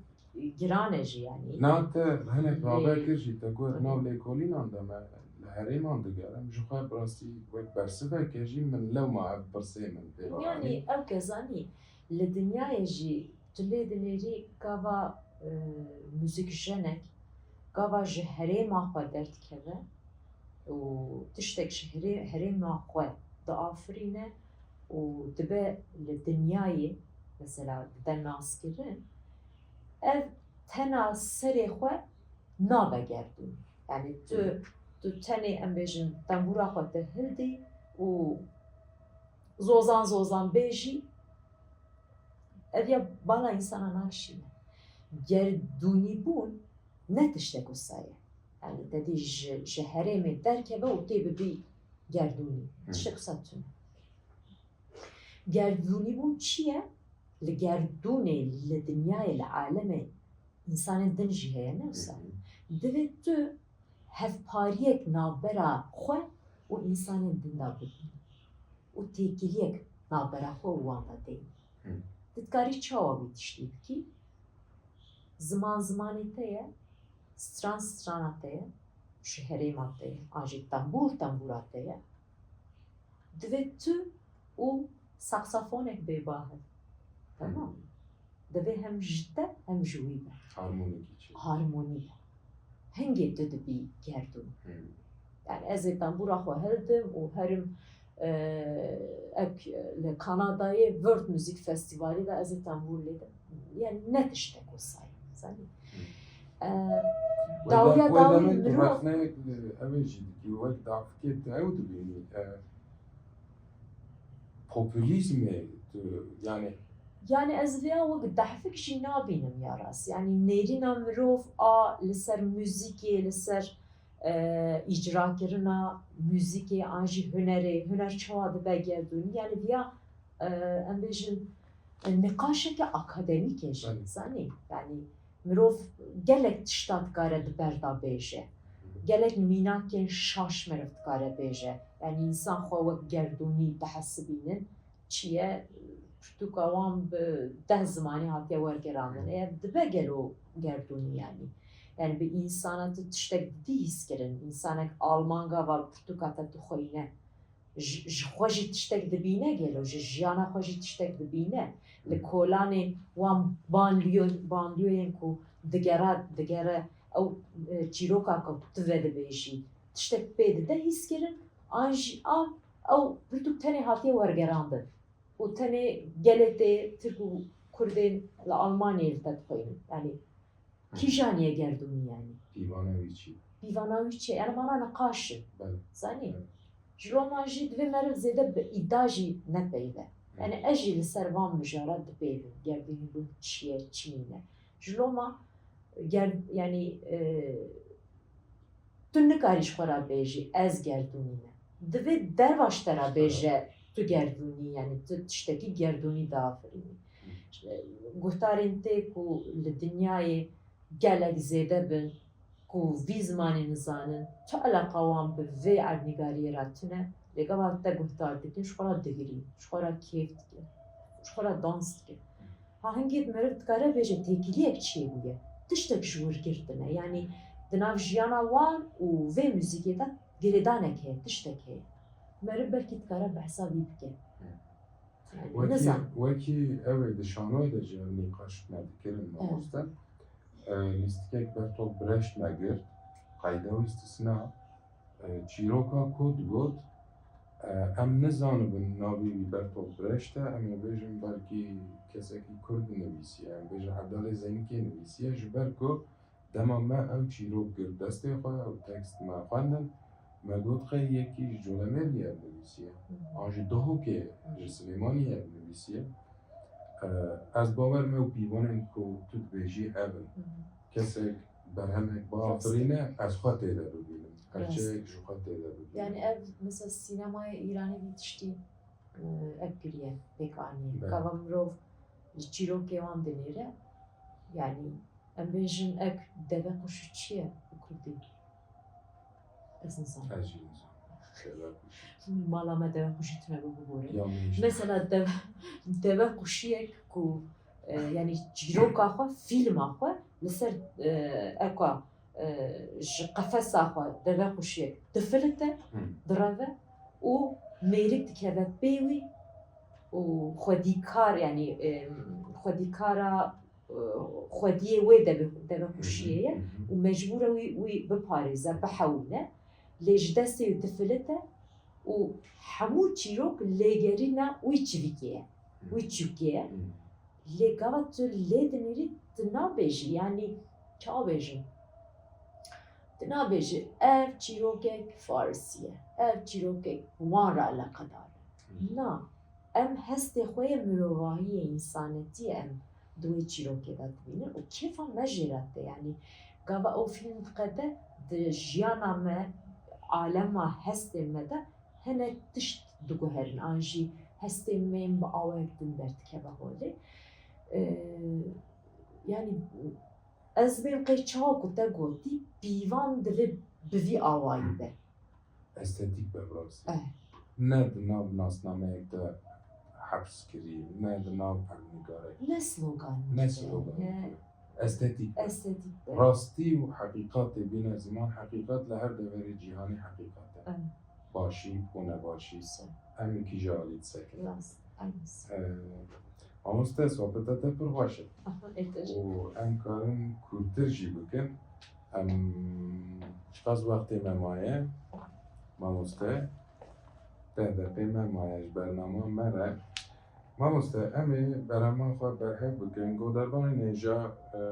giran e jî, yanî. Na te hinek Lê rabe kir jî, te got Hı hı. nav lêkolînan de me li herêman digerim. Ji xwe bi rastî wek bersivek e jî, min lewma ev pirsê min pê ve Yanî anî. Ew ke zanî, li dinyayê jî Tu lê dinêrî gava, e, muzîkjenek gava ji herêma xwe derdikeve û tiştek ji herê-, herêma xwe diafirîne û dibe li dinyayê, mesela, dide naskirin, ev tena serê xwe nabe gerdûn. Yani tu, tu tenê, em bêjin, tembûra xwe te hildî û zozan zozan bêjî, ev ya bala însana nakişîne. Gerdûnîbûn ne tiştek wisa ye. Yani te dî ji, ji herêmê derkeve û tê bibî gerdûnî. Hı. Tiştek wisa tune. Gerdûnîbûn çi ye? Li gerdûnê, li dinyayê, li alemê însanên din jî heye, ne wisa? Hı hı. Divê tu hevpariyek navbera xwe û însanên din de bibînî û têkiliyek navbera xwe û wan de deyî. Hı. Tu dikarî çawa wî tiştî bikî? Ziman zimanê te ye, stran strana te ye, ji herêma te ye, an jî tembûr tembûra te ye. Divê tu û saksafonek bê ba hev. Tamam. Divê hem ji te hem ji wî be. Harmonîkî çê. Harmonî be. Hingê tu dibî gerdûn. Hmm. Yani ez ê tembûra xwe hildim û herim, e, ek, li Kanadayê World Music Festivalê de ez ê tembûr lêdim. Yani ne tiştek wisa ye, zanî. Hmm. E, Wê dawiya da-, wê dawî demê tu mirov rexneyek, e, ew ê jî dikî, wek dafikê tu ew dibînî, e, populîzmê tu, yani. Yani ez vêya wek dehfik jî nabînim ya rast. Yani nêrîna mirov a li ser muzîkê, li ser, e, îcrakirina muzîkê an jî hunerê, huner çawa dibe gerdûnî. Yani vêya, e, em bêjin, e, niqaşeke akademîk e jî, Belê. zanî. Yani mirov gelek tişta dikare di ber de bêje. Gelek mînakên şaş meriv dikare bêje. Yani însan xwe wek gerdûnî dihesibînin. Çi ye? Pirtûka wan bi deh zimanî hatiye wergerandin. Ev dibe gelo gerdûnî yani. Yani bi însana tu tiştek didî hîskirin. Însanek alman gava pirtûka te dixweyne. Ji, ji xwe jî tiştek dibîne gelo, ji jiyana xwe jî tiştek dibîne. Li kolanên wan banliyö-, banliyoyên ku digera, digere ew, e, çîroka ku tu vedibêjî, tiştek pê dide hîskirin, an jî an ew pirtûk tenê hatiye wergerandin û tenê gelê tê Tirk û Kurdên li Almanyayê li te dixwînin. Yani Hı. Kîjan ye gerdûnî yani? Pîvana wî çi? Pîvana wî çi ye? Yani vana niqaş in. Belê. Zanî? Evet. Ji loma jî divê meriv zêde bi îda jî nepeyve. Hı. Yani ez jî li ser van mijara dipeyvim. Gerdûnîbûn çi ye, çi nîne? Ji loma ger-, yani, e, Tu nikarî ji xwe re bêjî, ez gerdûnî me. Divê derva ji te re bêje tu gerdûnî, yani tu tiştekî gerdûnî diafirînî. Guhdarên tê ku li dinyayê gelek zêde bin, ku vî zimanê nizanin, tu eleqa wan bi vê erdnîgariyê re tune, lê gava te guhdar dikin, ji xwe re digirî, ji xwe re kêf dike, ji xwe re dans dike. Ha, hingê meriv dikare bêje têkiliyek çêbûye. Tiştek ji wir girtine. Yanî di nav jiyana wan û vê muzîkê de girêdanek heye, tiştek heye. Meriv belkî dikare behsa vî bike. Hı. Yani, Wekî, nizam. wekî ew ê di şanoyê de jî ev nîqaş me dikirin, Evet. mamoste. E, lîstikek Bertolt Brecht me girt, qeyda wî istisna. E, çîroka ku digot, e, em nizanibin navê wî Bertolt Brecht e, em ê bêjin belkî kesekî Kurd nivîsiye, em bêjin Evdalê Zeynikê nivîsiye, ji ber ku dema me ew çîrok girt destê xwe, ew tekst me xwendin, me got qey yekî ji Colemêrgê ev nivîsiye. Hı. An ji Duhokê, Hı. ji Silêmaniyê ev nivîsiye. E, ez bawer me û pîvanên ku tu dibêjî ev in. Hı hı. Kesek berhemek biafirîne, ez xwe tê de bibînim. Rast. Perçeyek ji xwe tê de bibînim. Yani ev, mesela, sînemayê Îranê vî tiştî, e, ev kiriye, pêk aniye. Belê. Gava mirov ji çîrokê wan dinêre, yani em bêjin ek deve quşu çi ye bi kurdî? Ez nizanim. Ez jî nizanim. Deve quşî. Mala me deve quşî tune, bibore. Ya min jî. Mesela deve, deve quşiyek ku, e, yani çîroka xwe, fîlma xwe li ser, e, eka, e, ji qefesa xwe deve quşiyek difilite, Hı. direve û mêrik dikeve pê wî, û xwedîkar, yanî, e, xwedîkara, e, xwediyê wê deve, devekuşiyê ye û mecbûr e wî, wî biparêze, bihewîne. Lê ji destê wî difilite û hemû çîrok lêgerîna wî çivîkê ye, wî çûkê ye. Lê gava tu lê dinêrî, tu nabêjî, yanî, ça bêjim? Tu nabêjî, ev çîrokek Farisî ye, ev çîrokek wan re eleqedar e. Na, em hestê xwe yê mirovahiyê, însanetiyê em di wê çîrokê de dibînin û kêfa me jê re tê. Yanî, gava ew fîlm diqede, di jiyana me, alema hestê me de hinek tişt diguherin, an jî hestê me yên bi awayek din derdikeve holê. Ee, yanî, ez bên qey çawa ku te gotî, pîvan divê bi vî awayî be. Estetîk be, bi rastî. Eh. Ne di nav nasnameyek de heps kirî, ne di nav perwînîgarek. Ne slogan. Ne slogan. Estetîk be. Estetîk be. Rastî û heqîqatê bîne ziman, heqîqat li her deverê cîhanê heqîqat e. Em. Başî û nebaşî. Em li kîja alî disekin. Rast. Em. Ee, Mamoste, sohbeta te pir xweş e. Aha, ê te jî. Û em karin kûrtir jî bikin. Em çiqas wextê me maye, mamoste? Deh deqê me maye ji bernama me re. Mamoste, em ê berhema xwe berhev bikin. Godarvanên hêja, e,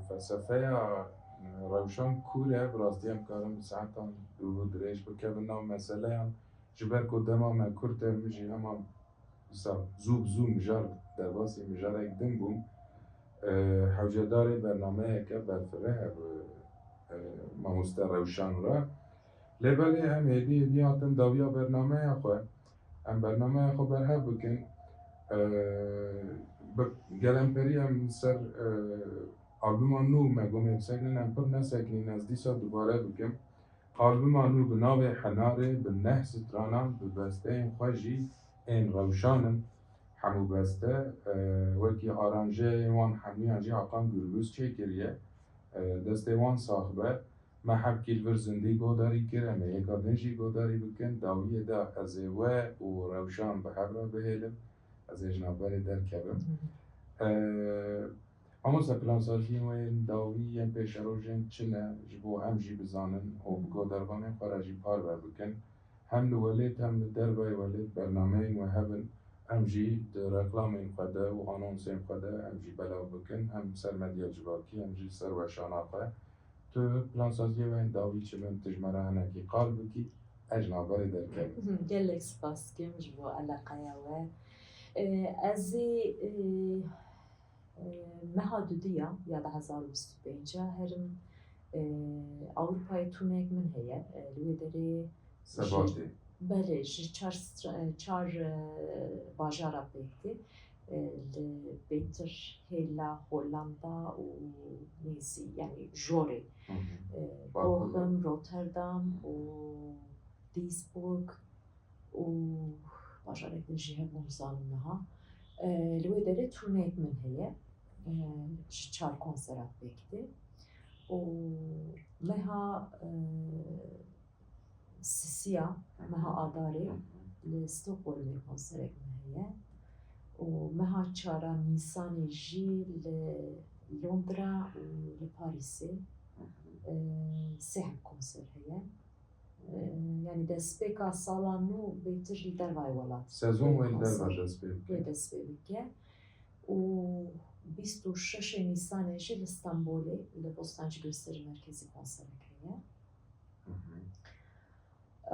felsefeya, e, rewşan kûr e, bi rastî em karin bi saetan dûr û dirêj bikevin nav meseleyan. Ji ber ku dema me kurt e, min jî hema wisa zû bi zû mijar, derbasî mijarek din bûm. E, hewcedarê bernameyeke berfireh e, e, mamoste Rewşan re. Lê belê em hêdî hêdî hatin dawiya bernameya xwe. Em bernameya xwe berhev bikin. E, bi gelemperî em ser, e, albuma nû me gomê bisekinin, em pir nesekinîn, ez dîsa dubare bikim. Albuma nû bi navê Henarê, bi neh stranan, bi besteyên xwe jî ên Rewşan in. Hemû beste, e, wekî aranjeyên wan hemûyan jî Hakan Gürbüz çêkiriye. E, destê wan sax be. Me hebkî li vir zindî godarî kir, em ê yeka din jî godarî bikin. Dawiyê de ez ê we û Rewşan bi hev re bihêlim. Ez ê ji navberê derkevim. Hı hı. E, Mamoste, plansaziyên we yên dawî yên pêşerojên çi ne, ji bo em jî bizanin û bi godarvanên xwe re jî parve bikin? Hem li welêt hem li dervayê welêt bernameyên we hebin, em jî di reklamên xwe de û anonsên xwe de em jî belav bikin, hem ser medya civakî, hem jî ser weşana xwe. Tu plansaziyê we yên dawî çi bin, tu ji me re hinekî qal bikî, ez ji navberê derkevim. Gelek spas dikim ji bo eleqeya we. Ê, ez ê, ê, Meha duduya ya du hezar û bîst û pênc herim, e, Ewropayê turneyek min heye, e, li wê derê ji, Sebatê. Belê, ji çar stra-, e, çar, e, bajara pêk tê, e, li bêtir hêla Hollanda û nêzî, yanî jorê, Hı hı. e, Bakur. Bochum, Rotterdam û Duisburg, û bajarek din jî hebûn, nizanim niha. E, li wê derê turneyek min heye. E, ji çar konsera pêk tê. Û meha, e, sisiya, meha Adarê li Stockholmê konserek min heye. Û meha çara Nîsanê jî li Londra û li Parîsê, e, sê heb konser heye. E, yanî destpêka sala nû bêtir li dervayê welat. Sezon wê li derva dest pê bike. Wê dest pê bike. Û bîst û şeş Nîsanê jî li Stenbolê, li Bostancı Gösteri Merkezi konserek heye. Hı hı.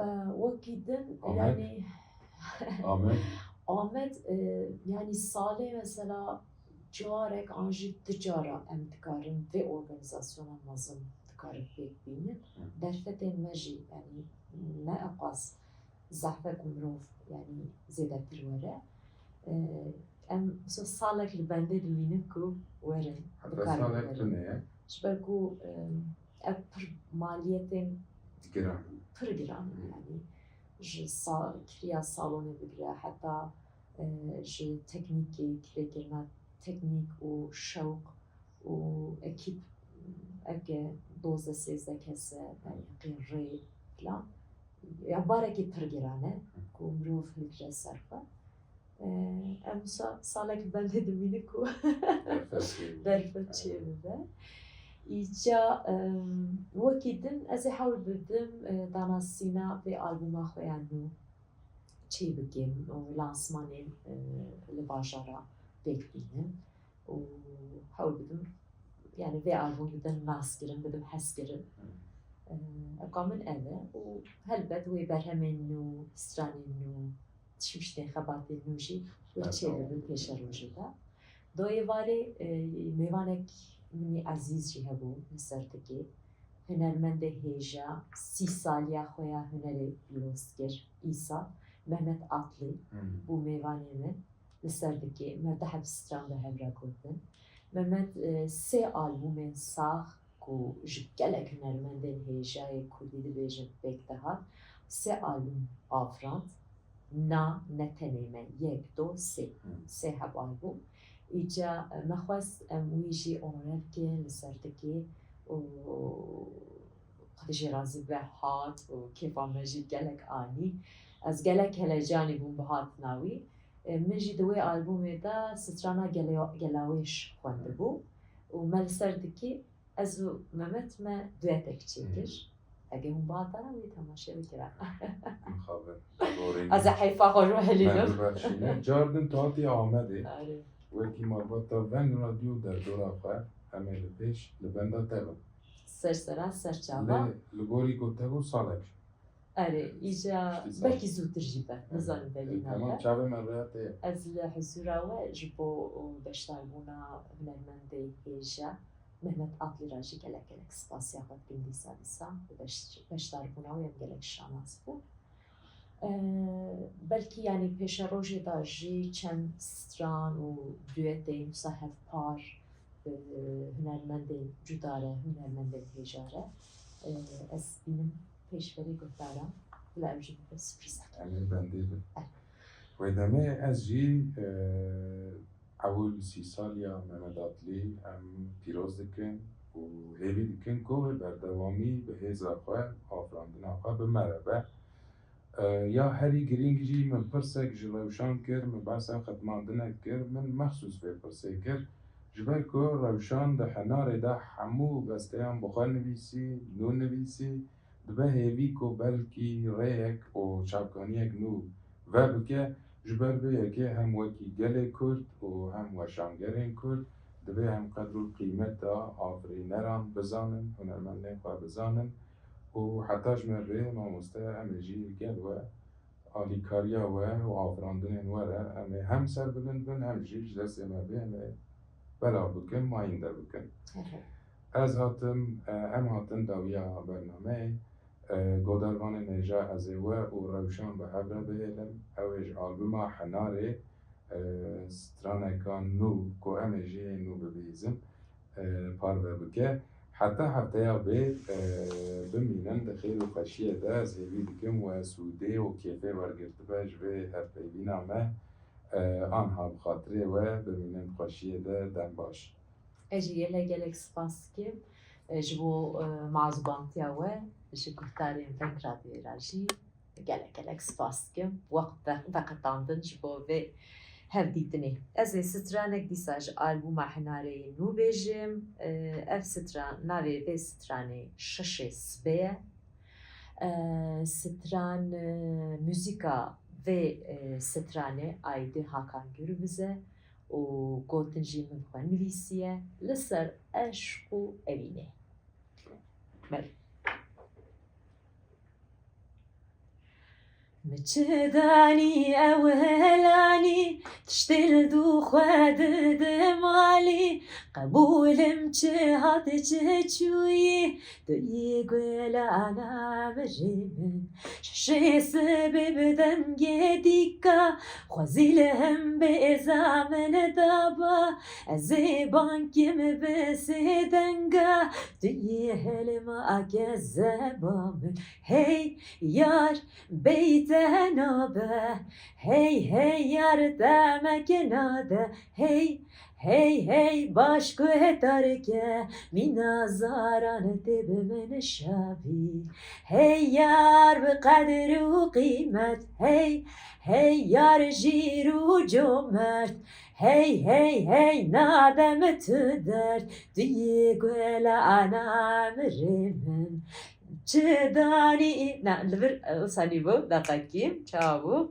E, wekî din, Amed? Yanî Amed? Amed, e, yanî salê mesela carek an jî du cara em dikarin vê organîzasyona mezin dikarin pêk bînin. Hı. Derfetên me jî, yanî ne eqas zehf e ku mirov, yanî zêdetir were. E, em so salek li bendê dimînin ku werin, Heta dikarin salek werin. Tune ye. Ji ber ku, e, ev pir maliyetên Giran. Pir giran in, Hı. Yanî ji sa-, kiriya salonê bigire heta, e, ji teknîkê, kirêkirina teknîk û şewq û ekîp, eke dozdeh sêzdeh kes e, yanî qî rê filan. Ya barekî pir giran e ku mirov hilgire ser xwe. Em sa-, salek bendê dimînin ku derfet çêbibe. Îca, em, wekî din ez ê hewl bidim, e, danasîna vê albûma xwe ya nû çê bikim û lansmanên, e, li bajara pêk bînim û hewl bidim, yani vê albûm bidin naskirin, bidim hezkirin. E, ewka min ev e û helbet wê berhemên nû, stranên nû, tiştên xebatên nû jî wê çêbibin pêşerojê de. Doyê varê, e, mêvanek min î ezîz jî hebû li ser tikê. Hunermendê hêja sî saliya xwe ya hunerê pîroz kir îsal. Mehmet Atlı bû mêvanê min li ser tikê. Me du heb stran bi hev re gotin. Mehmet, e, sê albûmên sax ku ji gelek hunermendên hêjayê kurdî dibêjin pêk dihat, sê albûm afirand. Na, ne tenê me, yek, do, sê. Sê heb albûm. Îca, e, me xwest em wî jî onore bikin li ser tikê û Xwedê jê razî be hat û kêfa me jî gelek anî. Ez gelek helecanî bûm bi hatina wî. E, min jî di wê albûmê de strana gele-, Gelawêş xwendibû û me li ser dikê ez û Mehmet me duetek çêkir. Ege hûn bi hatana wê temaşe bikira. Mixabin. Ez ê heyfa xwe ji we helînim. Bibexşînin. Car din tu hatî Amedê. Wekî malbata Veng Radyo derdora xwe em ê li pêş li benda te bin. Ser seran, ser çava. Lê li gorî ku te got salek. Erê, îca belkî zûtir jî be. Nizanim belî nabe. Tamam, çavê me rêya te ye. Ez li huzûra we ji bo beşdarbûna hunermendê hêja Mehmet Atlı re jî gelek gelek spasiya xwe dikim dîsa dîsa. Bi beş-, beşdarbûna wê em gelek şanas bûn. Eee, belkî, yanî, pêşerojê de jî çend stran û duetên wisa hevpar, eee, hunermendên cuda re, hunermendên hêja re, eee, ez bînim pêşberî guhdaran, bila ev jî bibe surprîzek. Em ê bendê bin. Eh. Wê demê ez jî, eee, Ewil sî saliya Mehmet Atlî em pîroz dikin û hêvî dikin ku wê berdewamî bi hêza xwe, afirandina xwe bi me re be. E, ya herî girîng jî min pirsek ji Rewşan kir, min behsa xetmandinek kir, min mexsûs vê pirsê kir, ji ber ku Rewşan di Hinarê de hemû besteyan bi xwe nivîsî, nû nivîsî, dibe hêvî ku belkî rêyek û çavkaniyek nû vebike, ji ber vê yekê hem wekî gelê Kurd û hem weşangerên Kurd divê em qedr û qîmeta afirîneran bizanin, hunermendên xwe bizanin û heta ji me bê mamoste em ê jî gel we alîkariya we û afirandinên we re em ê hem serbilind bin, hem jî ji destê me bê em ê belav bikin, mayînde bikin. Erê. Ez hatim, e, em hatin dawiya bernameyê. E, godarvanên hêja ez ê we û Rewşan bi hev re bihêlim. Ew ê ji albuma Hinarê, e, straneka nû ku em ê jî hê nû bibihîzin, e, parve bike. Heta hefteya bê, e, bimînin di xêr û xweşiyê de. Ez hêvî dikim we sûdê û kêfê wergirtibe ji vê hevpeyvîna me. E, anha bi xatirê we bimînin xweşiyê de, dem baş. Ez jî gelek gelek spas dikim, e, ji bo, e, mazûbantiya we ji guhdarên Veng Radyoyê re jî gelek gelek spas dikim. Wext ve-, veqetandin ji bo vê hevdîtinê. Ez ê stranek dîsa ji albûma Hinareyê nû bêjim. E, ev stran, navê vê stranê Şişê Sibê ye. E, stran, e, muzîka vê, e, stranê aîdê Hakan Gürbüz e û gotin jî min xwe nivîsiye li ser eşq û evînê. Belê. Mi çi danî ew helanî, tiştê li dû xwe didim alî, qebûlim çi hat çi çûyî, tu yî gulana mirê min. Şişê sibê bi dengê dîka, xwezî li hembêza min daba, ez ê bang kim bi sê denga, tu yî hilma kezeba min. Hey yar, bey te nabe, hey, hey yar, te mekine de, hey, Hey hey baş guhdarke, mîna zaran tê bi min şavî. Hey yar bi qedir û qîmet, hey hey yar jîr û comert. Hey hey hey nadem tu dert, tu yê gula ana emrê min. Çi danî, na, li vir, e, wisa nîbû, deqekî, çawa bû?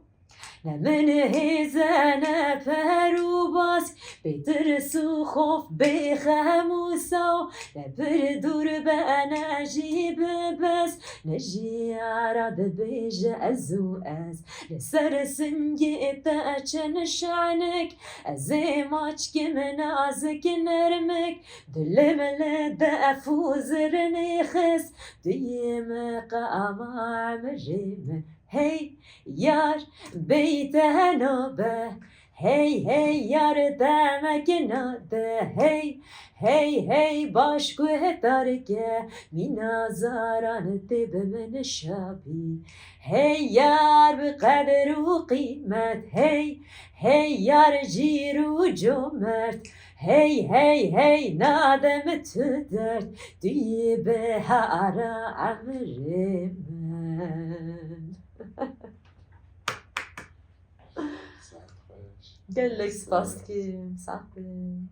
Ne min hêze ne per û bask, bê tirs û xof, bê xem û saw, ne pir dûr be ne jî bi bes, ne jiyara dibêje ez û ez. Li ser singê te çend şanik, ez ê maçkim nazik nermik, dilim li def û zirinê xist, tu yê meqama emrê min. Hey yar, beyteno be. Hey hey yar, demek nade. Hey hey hey, baş guhdarke, mîna zaran tê bi min şabî. Hey yar bi qedir û qîmet, hey hey yar jîr û comert. Hey hey hey, nadem tu dert, tu yê bihara emrê min. Gelek spas dikim, sax bin.